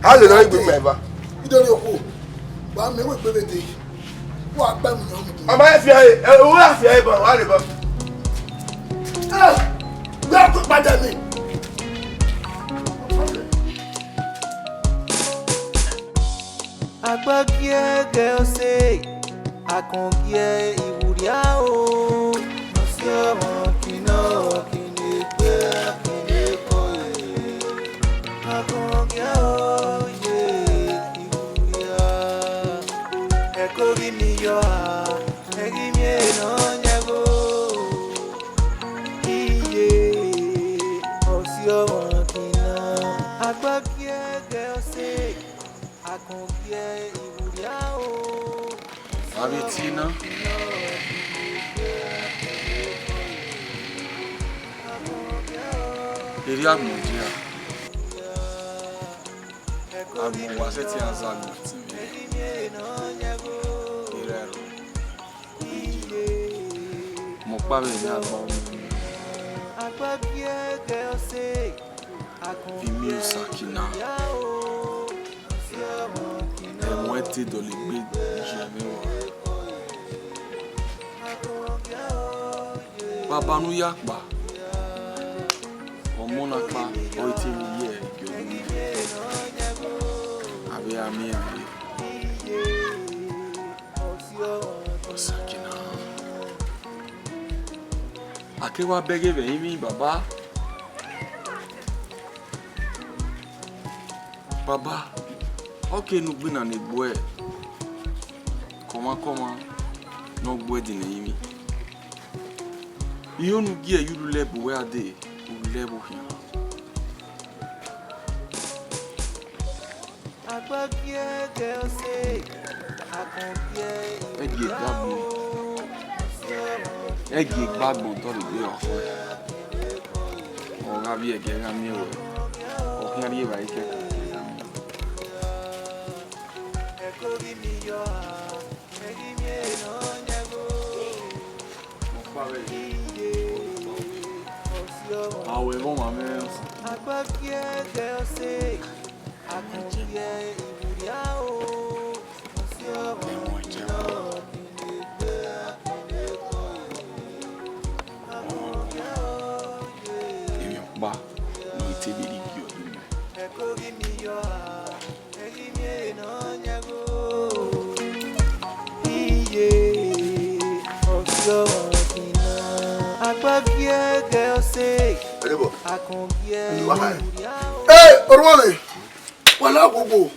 A lè lọ igbe mẹ ba. Idori okhu. Ba mẹ wẹ gbẹvbe de. Wa gba mu yan mu. Ọmọ ẹ fi ẹ, ẹ, owó àfi ẹ bọ̀, wà lè bọ̀. Ẹ, wẹ kó padà mi. Agbagiẹgẹ ọse, akọngiẹ iwurria o. Ọse ọmọ kina, kine gbe, kine kọe. Akọngiẹ oye iwurria. Ẹko ghi miẹn iyọa, ẹ ghi miẹn Nọyaẹnmwa o. Iye, ọse ọmọ kina. Agbagiẹgẹ ọse, akọngiẹ iwurria o. Avbe eti na, erriọ agbọn dia. Agbọn wa sẹtin a zẹ agbọn ẹtin vbe erha ẹro. Mẹ ọkpa vbe emwi agbọn. Imi Ọsakina, ẹmwẹ te dọlegbe ye mwẹ wa. Baba ne u ya kpa, ọmọ na kpa, ọ i te vbe ye ẹre gie ọ ru. A vbe ra miẹn ẹre. Ọsakina. A ke wa bẹghe vbe ẹrinmwi, baba. Baba, ọ ke ne ugbinna ne egbuẹ, kọmwakọmwa ne ọ gbuẹ din ne ẹrinmwi. Iho ne u gie ye u lulẹ bu wẹ a dee, u lulẹ vbe okhian. Ẹgie gbagbọn, ẹgie gbagbọn dọlegbe ọkhọ. Ọ gha vbiẹ ẹgie gha miẹn ruẹ, ọ khian rhie evbare kẹkan. A wẹ vbe ọmwa mwẹ. Emwi ọkpa ne ọ i te vbe rhie igie ọdọ mẹ. Iye, ọse ọmọ kina, agbagiẹgẹ ọse, Ẹdẹbọ, akọngiẹ. Hey, Oruọmọmwẹ, wa la gbogbo,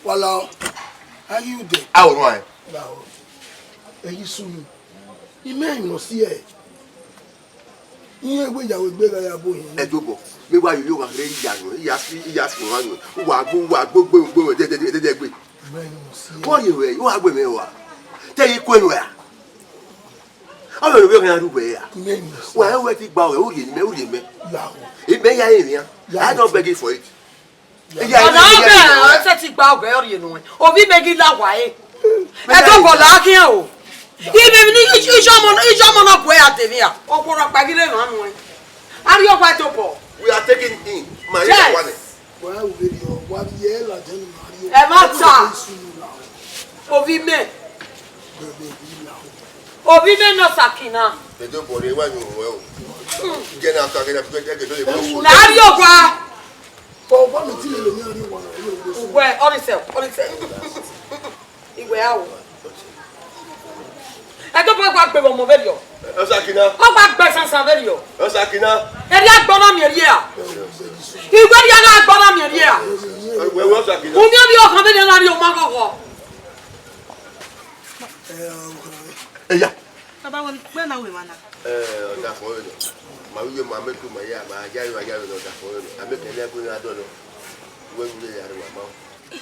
wa la ọ, a ghi ude. A Oruọmọmwẹ. La ọ, ẹ ghi sunu, imẹ emwi ne ọ si ẹe. Iran wẹ ya wẹ egbe gha ya bu hin. Ẹdobọ, vbe wa yo yo gha rre iya nọ, iya si, iya si wa nọ. Wa gbe, wa gbe, gbe, gbe, de, de, de, de, de, gbe. Bọ ye wẹ, wa gbe mẹ wa. Te yi kue nọ ya. Ọ vbe vbe gha ru wẹ ya. Wa wẹ ti gba wẹ, u rhie mẹ, u rhie mẹ. Imẹ ya emwi an. I don't beg you for it. Ọna ọbẹ, ọ sẹ ti gba ọbẹ ọ rhie nuẹn. Ovbi mẹ ghi la wa ẹre. Ẹdobọ la khian o. Imẹ ni iye ọmọ, iye ọmọ na bu ẹre a de vbe a. Okhuo rhọkpa ghi rre emwa nuẹn. A rhie owa Ẹdobọ. We are taking in. Ma ye wa nẹ. Wa ru vberriọ, wa vbe ye ladian ne ima rhie. Ẹmwata. Ovbi mẹ. Ovbi mẹ nọ Ọsakina. Ẹdobọ rre wa yin ruẹ o. Jẹ na ka gẹdẹ, gẹdẹ, gẹdẹ, gẹdẹ. Na rhie owa. Uwẹ, ọnise, ọnise. Iwẹ a o. Ẹdobọ gba gbe ọmọ vberriọ. Ọsakina. Ọ gba gbe sansan vberriọ. Ọsakina. Erriọ agbọn na miẹn rhie a. Iwẹ erriọ na agbọn na miẹn rhie a. Wẹ, wẹ, Ọsakina. Unu ovbi ọkhan vberriọ na rhie ọma ghọghọ. Eya. Baba, wẹ, wẹ na wẹ emwa na? Eh, ọdafẹn ọre nọ. Ma vbe ma mẹ tu ma ya, ma ya yo, ya yo nọ, ọdafẹn ọre nọ. A mẹ kẹ ne ẹkun na dọlọ. Wẹ ru le ya re wa ma.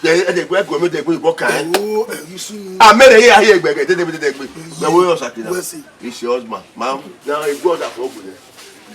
Ẹ, ẹ, ẹdẹgbe ẹgọ mẹ, ẹdẹgbe ibọ kan. Oh, ẹ, you see me. A mẹ rẹ ye ahi ẹgbẹgẹ, dede dede gbe. Mẹ wo Ọsakina. Wẹ si. It's your husband. Ma, na egbe ọdafẹn ọgbe nẹ.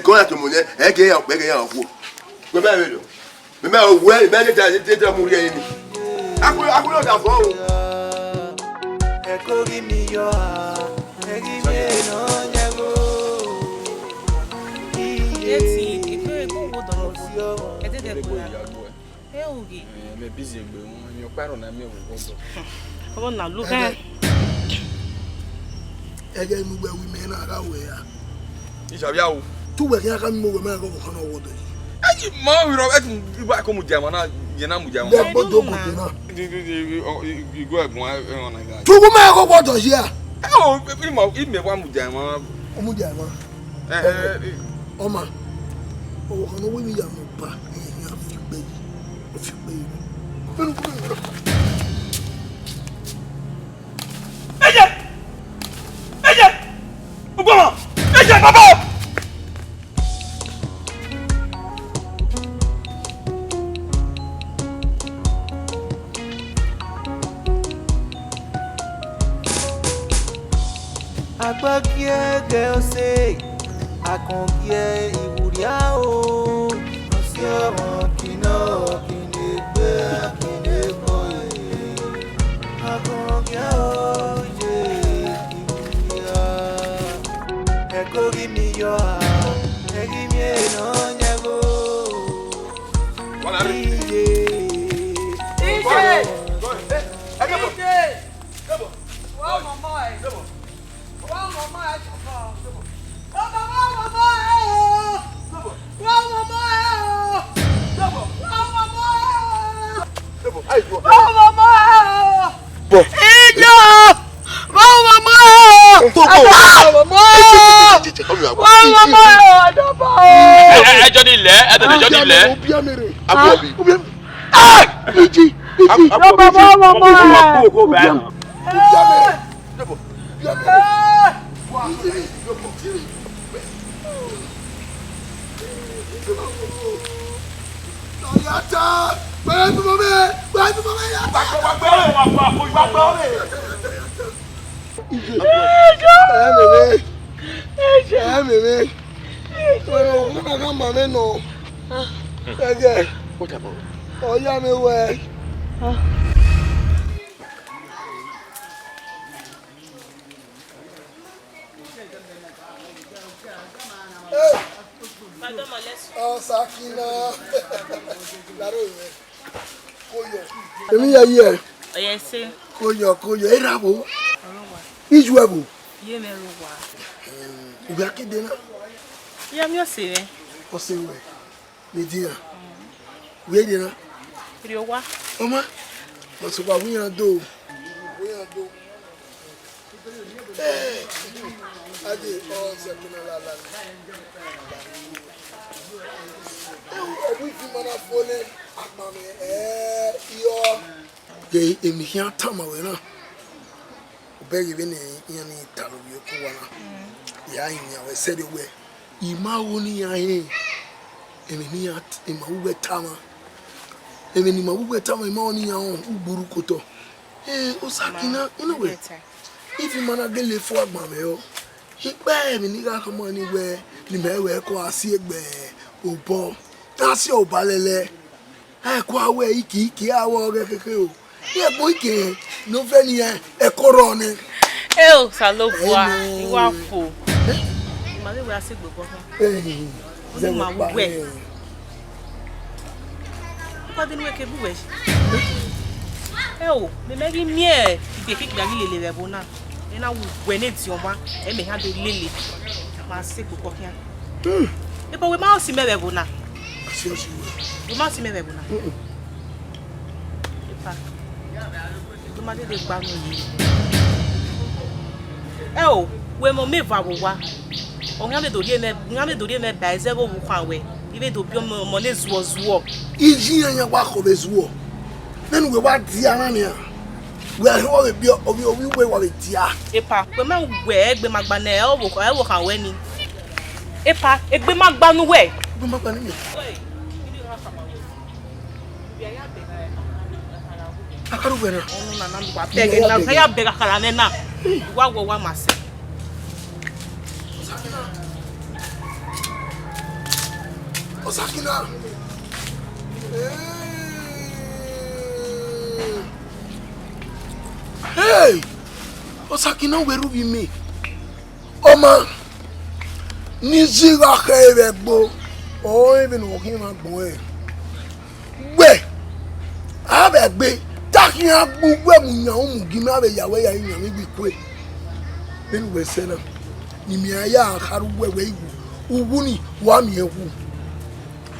ẹgọ ya tomo nẹ, ẹgẹ ya ọkpẹ, ẹgẹ ya ọkhuo. Wẹ bẹghe vberriọ. Mẹ, mẹ, wẹ, mẹ, ne ta, ne ta mu rhie ẹre ni. Akhu, akhu nọ da fọ o. Ẹko ghi mi yọ a, ẹghi mi nọ yẹ gho. Eti, ikpere gun wo dọlọ. Ẹdẹdẹ gbe. E ughi. Eh, mẹ busy egbe wọn, emwi ọkpa rọ na miẹn vbe ọdọ. Ọmọ na lu hẹn. Ẹghẹ ne uwẹ ru imẹ na gha wẹ ra. Ishavia o. Te uwẹ khian kha miẹn uwẹ ma ghe ọvbokhan ne ọ wọdọ yi. Ẹyi, ma vbe rọ, ẹ tun, iba ko mudia emwa na, yẹn na mudia emwa. Dẹ gbọdọ obodo na. Di, di, di, ọ, i, i, igo ẹgbọn, ẹ, ẹ, ọna ga. Te uwẹ ma ghe ọwọdọ yi a. Ẹ o, i ma, i mẹ wa mudia emwa. Ọ mudia emwa. Ẹ, ẹ, ẹ. Ọma, ọvbokhan ne ọ wẹ emwi ya mu ba, ẹ, ẹ, a fi ukpe yi, a fi ukpe yi. Vbene u kuru. Eje! Eje! Ugbọmọ! Eje, baba! Agbọgiẹgẹ ọse, akọngiẹ iwurria o, ọse ọmọ kinọ kinegbe kinebọe, akọngiẹ oye iwurria, ẹko ghi mi yọ a, ẹghi mi nọ yẹ gho. Iye. Iye. Iye. Wa mama ẹ. Wa mama ẹ, Jehova. Baba, wa mama ẹ o. Wa mama ẹ o. Wa mama ẹ o. Wa mama ẹ o. Bọ. Ijọ. Wa mama ẹ o. Wa mama ẹ o. Wa mama ẹ o. Adọba o. Ẹ, ẹ, ẹjọ ni ilẹ, ẹ tẹlẹ ẹjọ ni ilẹ. Abuobi. Iji, iji. Baba, wa mama ẹ o. Ọ ya mwẹ wẹ. Sakina. Laro rẹ. Koyọ. Emi ya ye. Oya ese. Koyọ, koyọ. Erha vbo? Iju ẹvbo? Ye mẹ rre owa. Uwẹ a ke de na? Ya mi ọse mwẹ. Ọse wẹ. Media. Wẹ de na? Rrie owa. Ọma. Ọse wa wi yan do. Wi yan do. Ade, ọ, Sakina la la. Ọ wẹ ifi ma na fo nẹ, agbọn mwẹ, ẹ, iyọ. Ke emwi khian tama wẹ na. Obẹghe vbene iran ni talo vbe oko wa na. Ya yin yan wẹ sẹrriọ wẹ, I ma ho ne iran hẹ emwi ne iran, I ma ru wẹ tama. Emwi ne I ma ru wẹ tama, I ma ho ne iran họn, u gbe urhu ke otọ. Ẹ, Sakina, I na wẹ, ifi ma na gele fo agbọn mwẹ ọ. Ikpẹ emwi ne I gha khama ni wẹ, ne imẹ wẹ ko a si egbe obọ, a si oba lẹlẹ. Ẹ kua wẹ iki iki a wẹ ọghẹ keke o. Iẹkpo ike ne ọ vẹ ne iran ẹko rrọọ nẹ. Ẹ o, Osanobua, I wa fo. I ma ghe wẹ a sẹ egbe obọ khian. Ẹ, ọ ni ma wu wẹ. Ọkpa de ne uwẹ ke bu wẹ. Ẹ o, mẹ mẹ ghi miẹn igbe ke ikpia ghi lele vbe ẹvbo na. Ena wu wẹ ne ediọn ọmwa, ẹ mẹ hia do lele. Ma sẹ egbe obọ khian. Ebo wẹ ma si mẹ vbe ẹvbo na. Wẹ ma si mẹ vbe ẹvbo na. Epa. Ẹ o, wẹ mọ mẹ eva vbe owa. Ọ khian vbe do rhie mẹ, ọ khian vbe do rhie mẹ ba ẹzẹ vbe ovbi ukhan wẹ, I vbe do biẹ ọmọ, ọmọ ne zuọ zuọ. Iye iran yan wa khọ vbe zuọ. Nene uwẹ wa dia na nian. Wẹ a rhie vbe biẹ ovbi ovbi uwẹ wa vbe dia. Epa, wẹ ma wẹ egbe ma gba ne ọvbokhan, ọvbokhan wẹ ni. Epa, egbe ma gba ne uwẹ. Egbe ma gba ne imẹ. Akharu wẹ na. Ọnọna na wa bẹghe na, ya bẹghe akara nẹ na. Wa wọ wa ma sẹ. Sakina. Hey! Sakina wẹ ru vbe mẹ. Ọma, ne I zigha khẹ vbe ẹgbo, ọre vbene ọ khian mwa gbẹn ọnrẹn. Wẹ, a vbe gbe, te a khian gbe uwu ẹmwẹ yan umu gi mẹ, a vbe ya wẹ ya yan mwẹ igbe ikue. Vbene uwẹ sẹ na, ne I miẹn ya kha ru wẹ wẹ iwu, uwu ni, wa miẹn wu.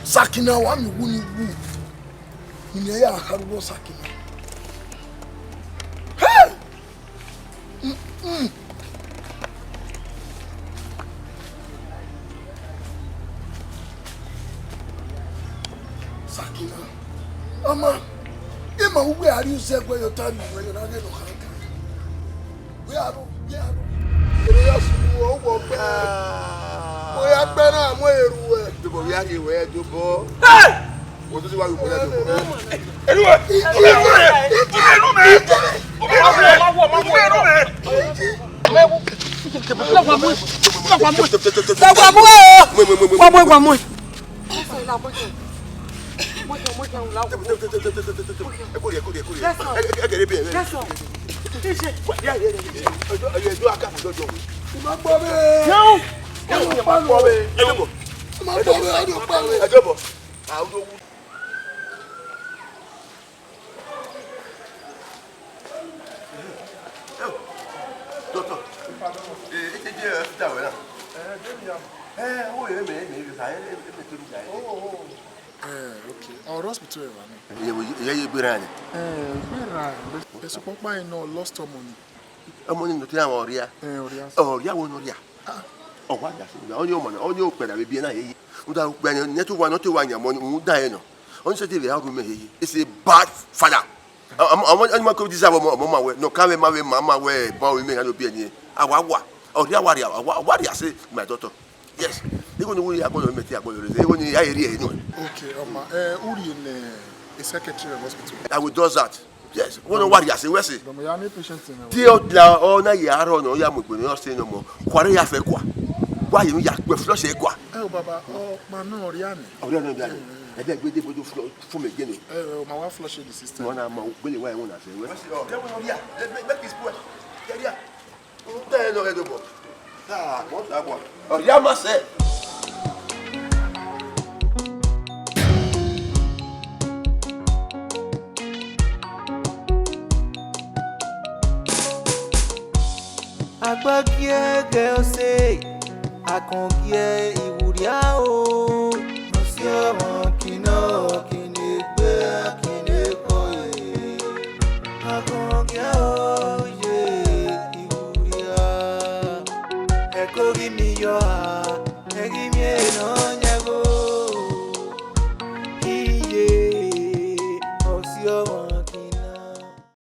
Sakina, wa miẹn uwu ni wu. Ne I miẹn ya kha ru wẹ Sakina. Hey! Mm-mm. Sakina. Ọma, ima uwẹ a rhie uzẹ ẹguẹ ye ọta rhie uwẹ, ne ọ na ghe ne ọ khan kan. Wẹ aro, wẹ aro. Ero ya sunu, ọ wọ gbe. Mo ya gbe na, mo eru wẹ. Dobo, wẹ a rhie wẹ, dobo. Hey! Wo tun ti wa ru bọlẹ do. Elu ẹ! Elu ẹ! Elu mẹ! Elu mẹ! Wa mu ẹ! Wa mu ẹ, wa mu ẹ! Ẹ kórè, ẹ kórè, ẹ kórè. Ẹ, ẹ, ẹ gẹrẹ bí ẹ. Ẹ jọ, ẹ jọ, aka fún jọjọ. Ẹ má gbọ́ bẹ́ẹ̀. Ẹ má gbọ́ bẹ́ẹ̀. Ẹ jọ bọ̀. Ẹ má gbọ́ bẹ́ẹ̀, ẹ jọ bọ̀. Doctor, eh, eh, eh, eh, eh, oh, eh, me, me, me, eh, eh, eh, me, me, me, eh. Oh, oh. Eh, okay. Our hospital, eh, man. Eh, we, eh, eh, Beran. Eh, Beran. Be, be, so, papa, you know, lost her money. Ọmọ ni nọ te a mwa ọrria. Eh, ọrria. Ọrria wo ne ọrria? Ah. Ọ wa ya so, ọ ni ọmọ na, ọ ni okpẹ na vbe biẹ na ye. Uda okpẹ ni, ne te uwa, ne te uwa yan ọmọ ni, uda ẹ nọ. Ọ ni sẹ te vbe a ru mẹ ye. It's a bad father. Ọmọ, ọmọ, ọmọ ko deserve ọmọ, ọmọ ma wẹ, nọ ka vbe ma vbe ma, ma wẹ, ba vbe mẹ gha no biẹ ni. A wa wa. Ọrria wa rria, a wa, a wa rria say, my daughter. Yes. Igho ni u rhie agbọn mẹ te agbọn rre. Igho ni a rhie enu. Okay, ọma. Eh, u rhie ne, eh, secretary of hospital. I will do that. Yes, wọ́n wá rí àṣewẹ́sì. Bàbá, ya ní patient ni. Tí ó la ọ náà yà á rọ̀ náà, ó yà mọ̀ ìgbìmọ̀ ọ̀sẹ̀ náà mọ̀. Kwàrẹ́ yà fẹ́ kwà. Wá yìí ya pẹ́ flush ẹ̀ kwà. Ẹ o bàbá, ọ pa náà ọ̀rẹ́ àná. Ọ̀rẹ́ náà bí àná. Ẹ bẹ́ẹ̀ gbé dé bójú fún mi gẹ́nu. Ẹ o, màá wá flush the system. Wọ́n náà mọ gbélé wáyé wọn náà fẹ́ wẹ́. Ọ̀rẹ́ wọn rí à, ẹ bẹ́ẹ̀ kì í spú ẹ̀. Kẹ́rí à. Ntẹ nọ ẹdobọ. Taa, mọ ta bua. Ọrria ma sẹ. Agbagiẹgẹ ọse, akọngiẹ iwurria o. Ọse ọmọ kinọ kinegbe akinekọ e. Akọngiẹ oye iwurria. Ẹko Iyọ a, ẹ ghi miẹn ne ọ yan ẹvbo.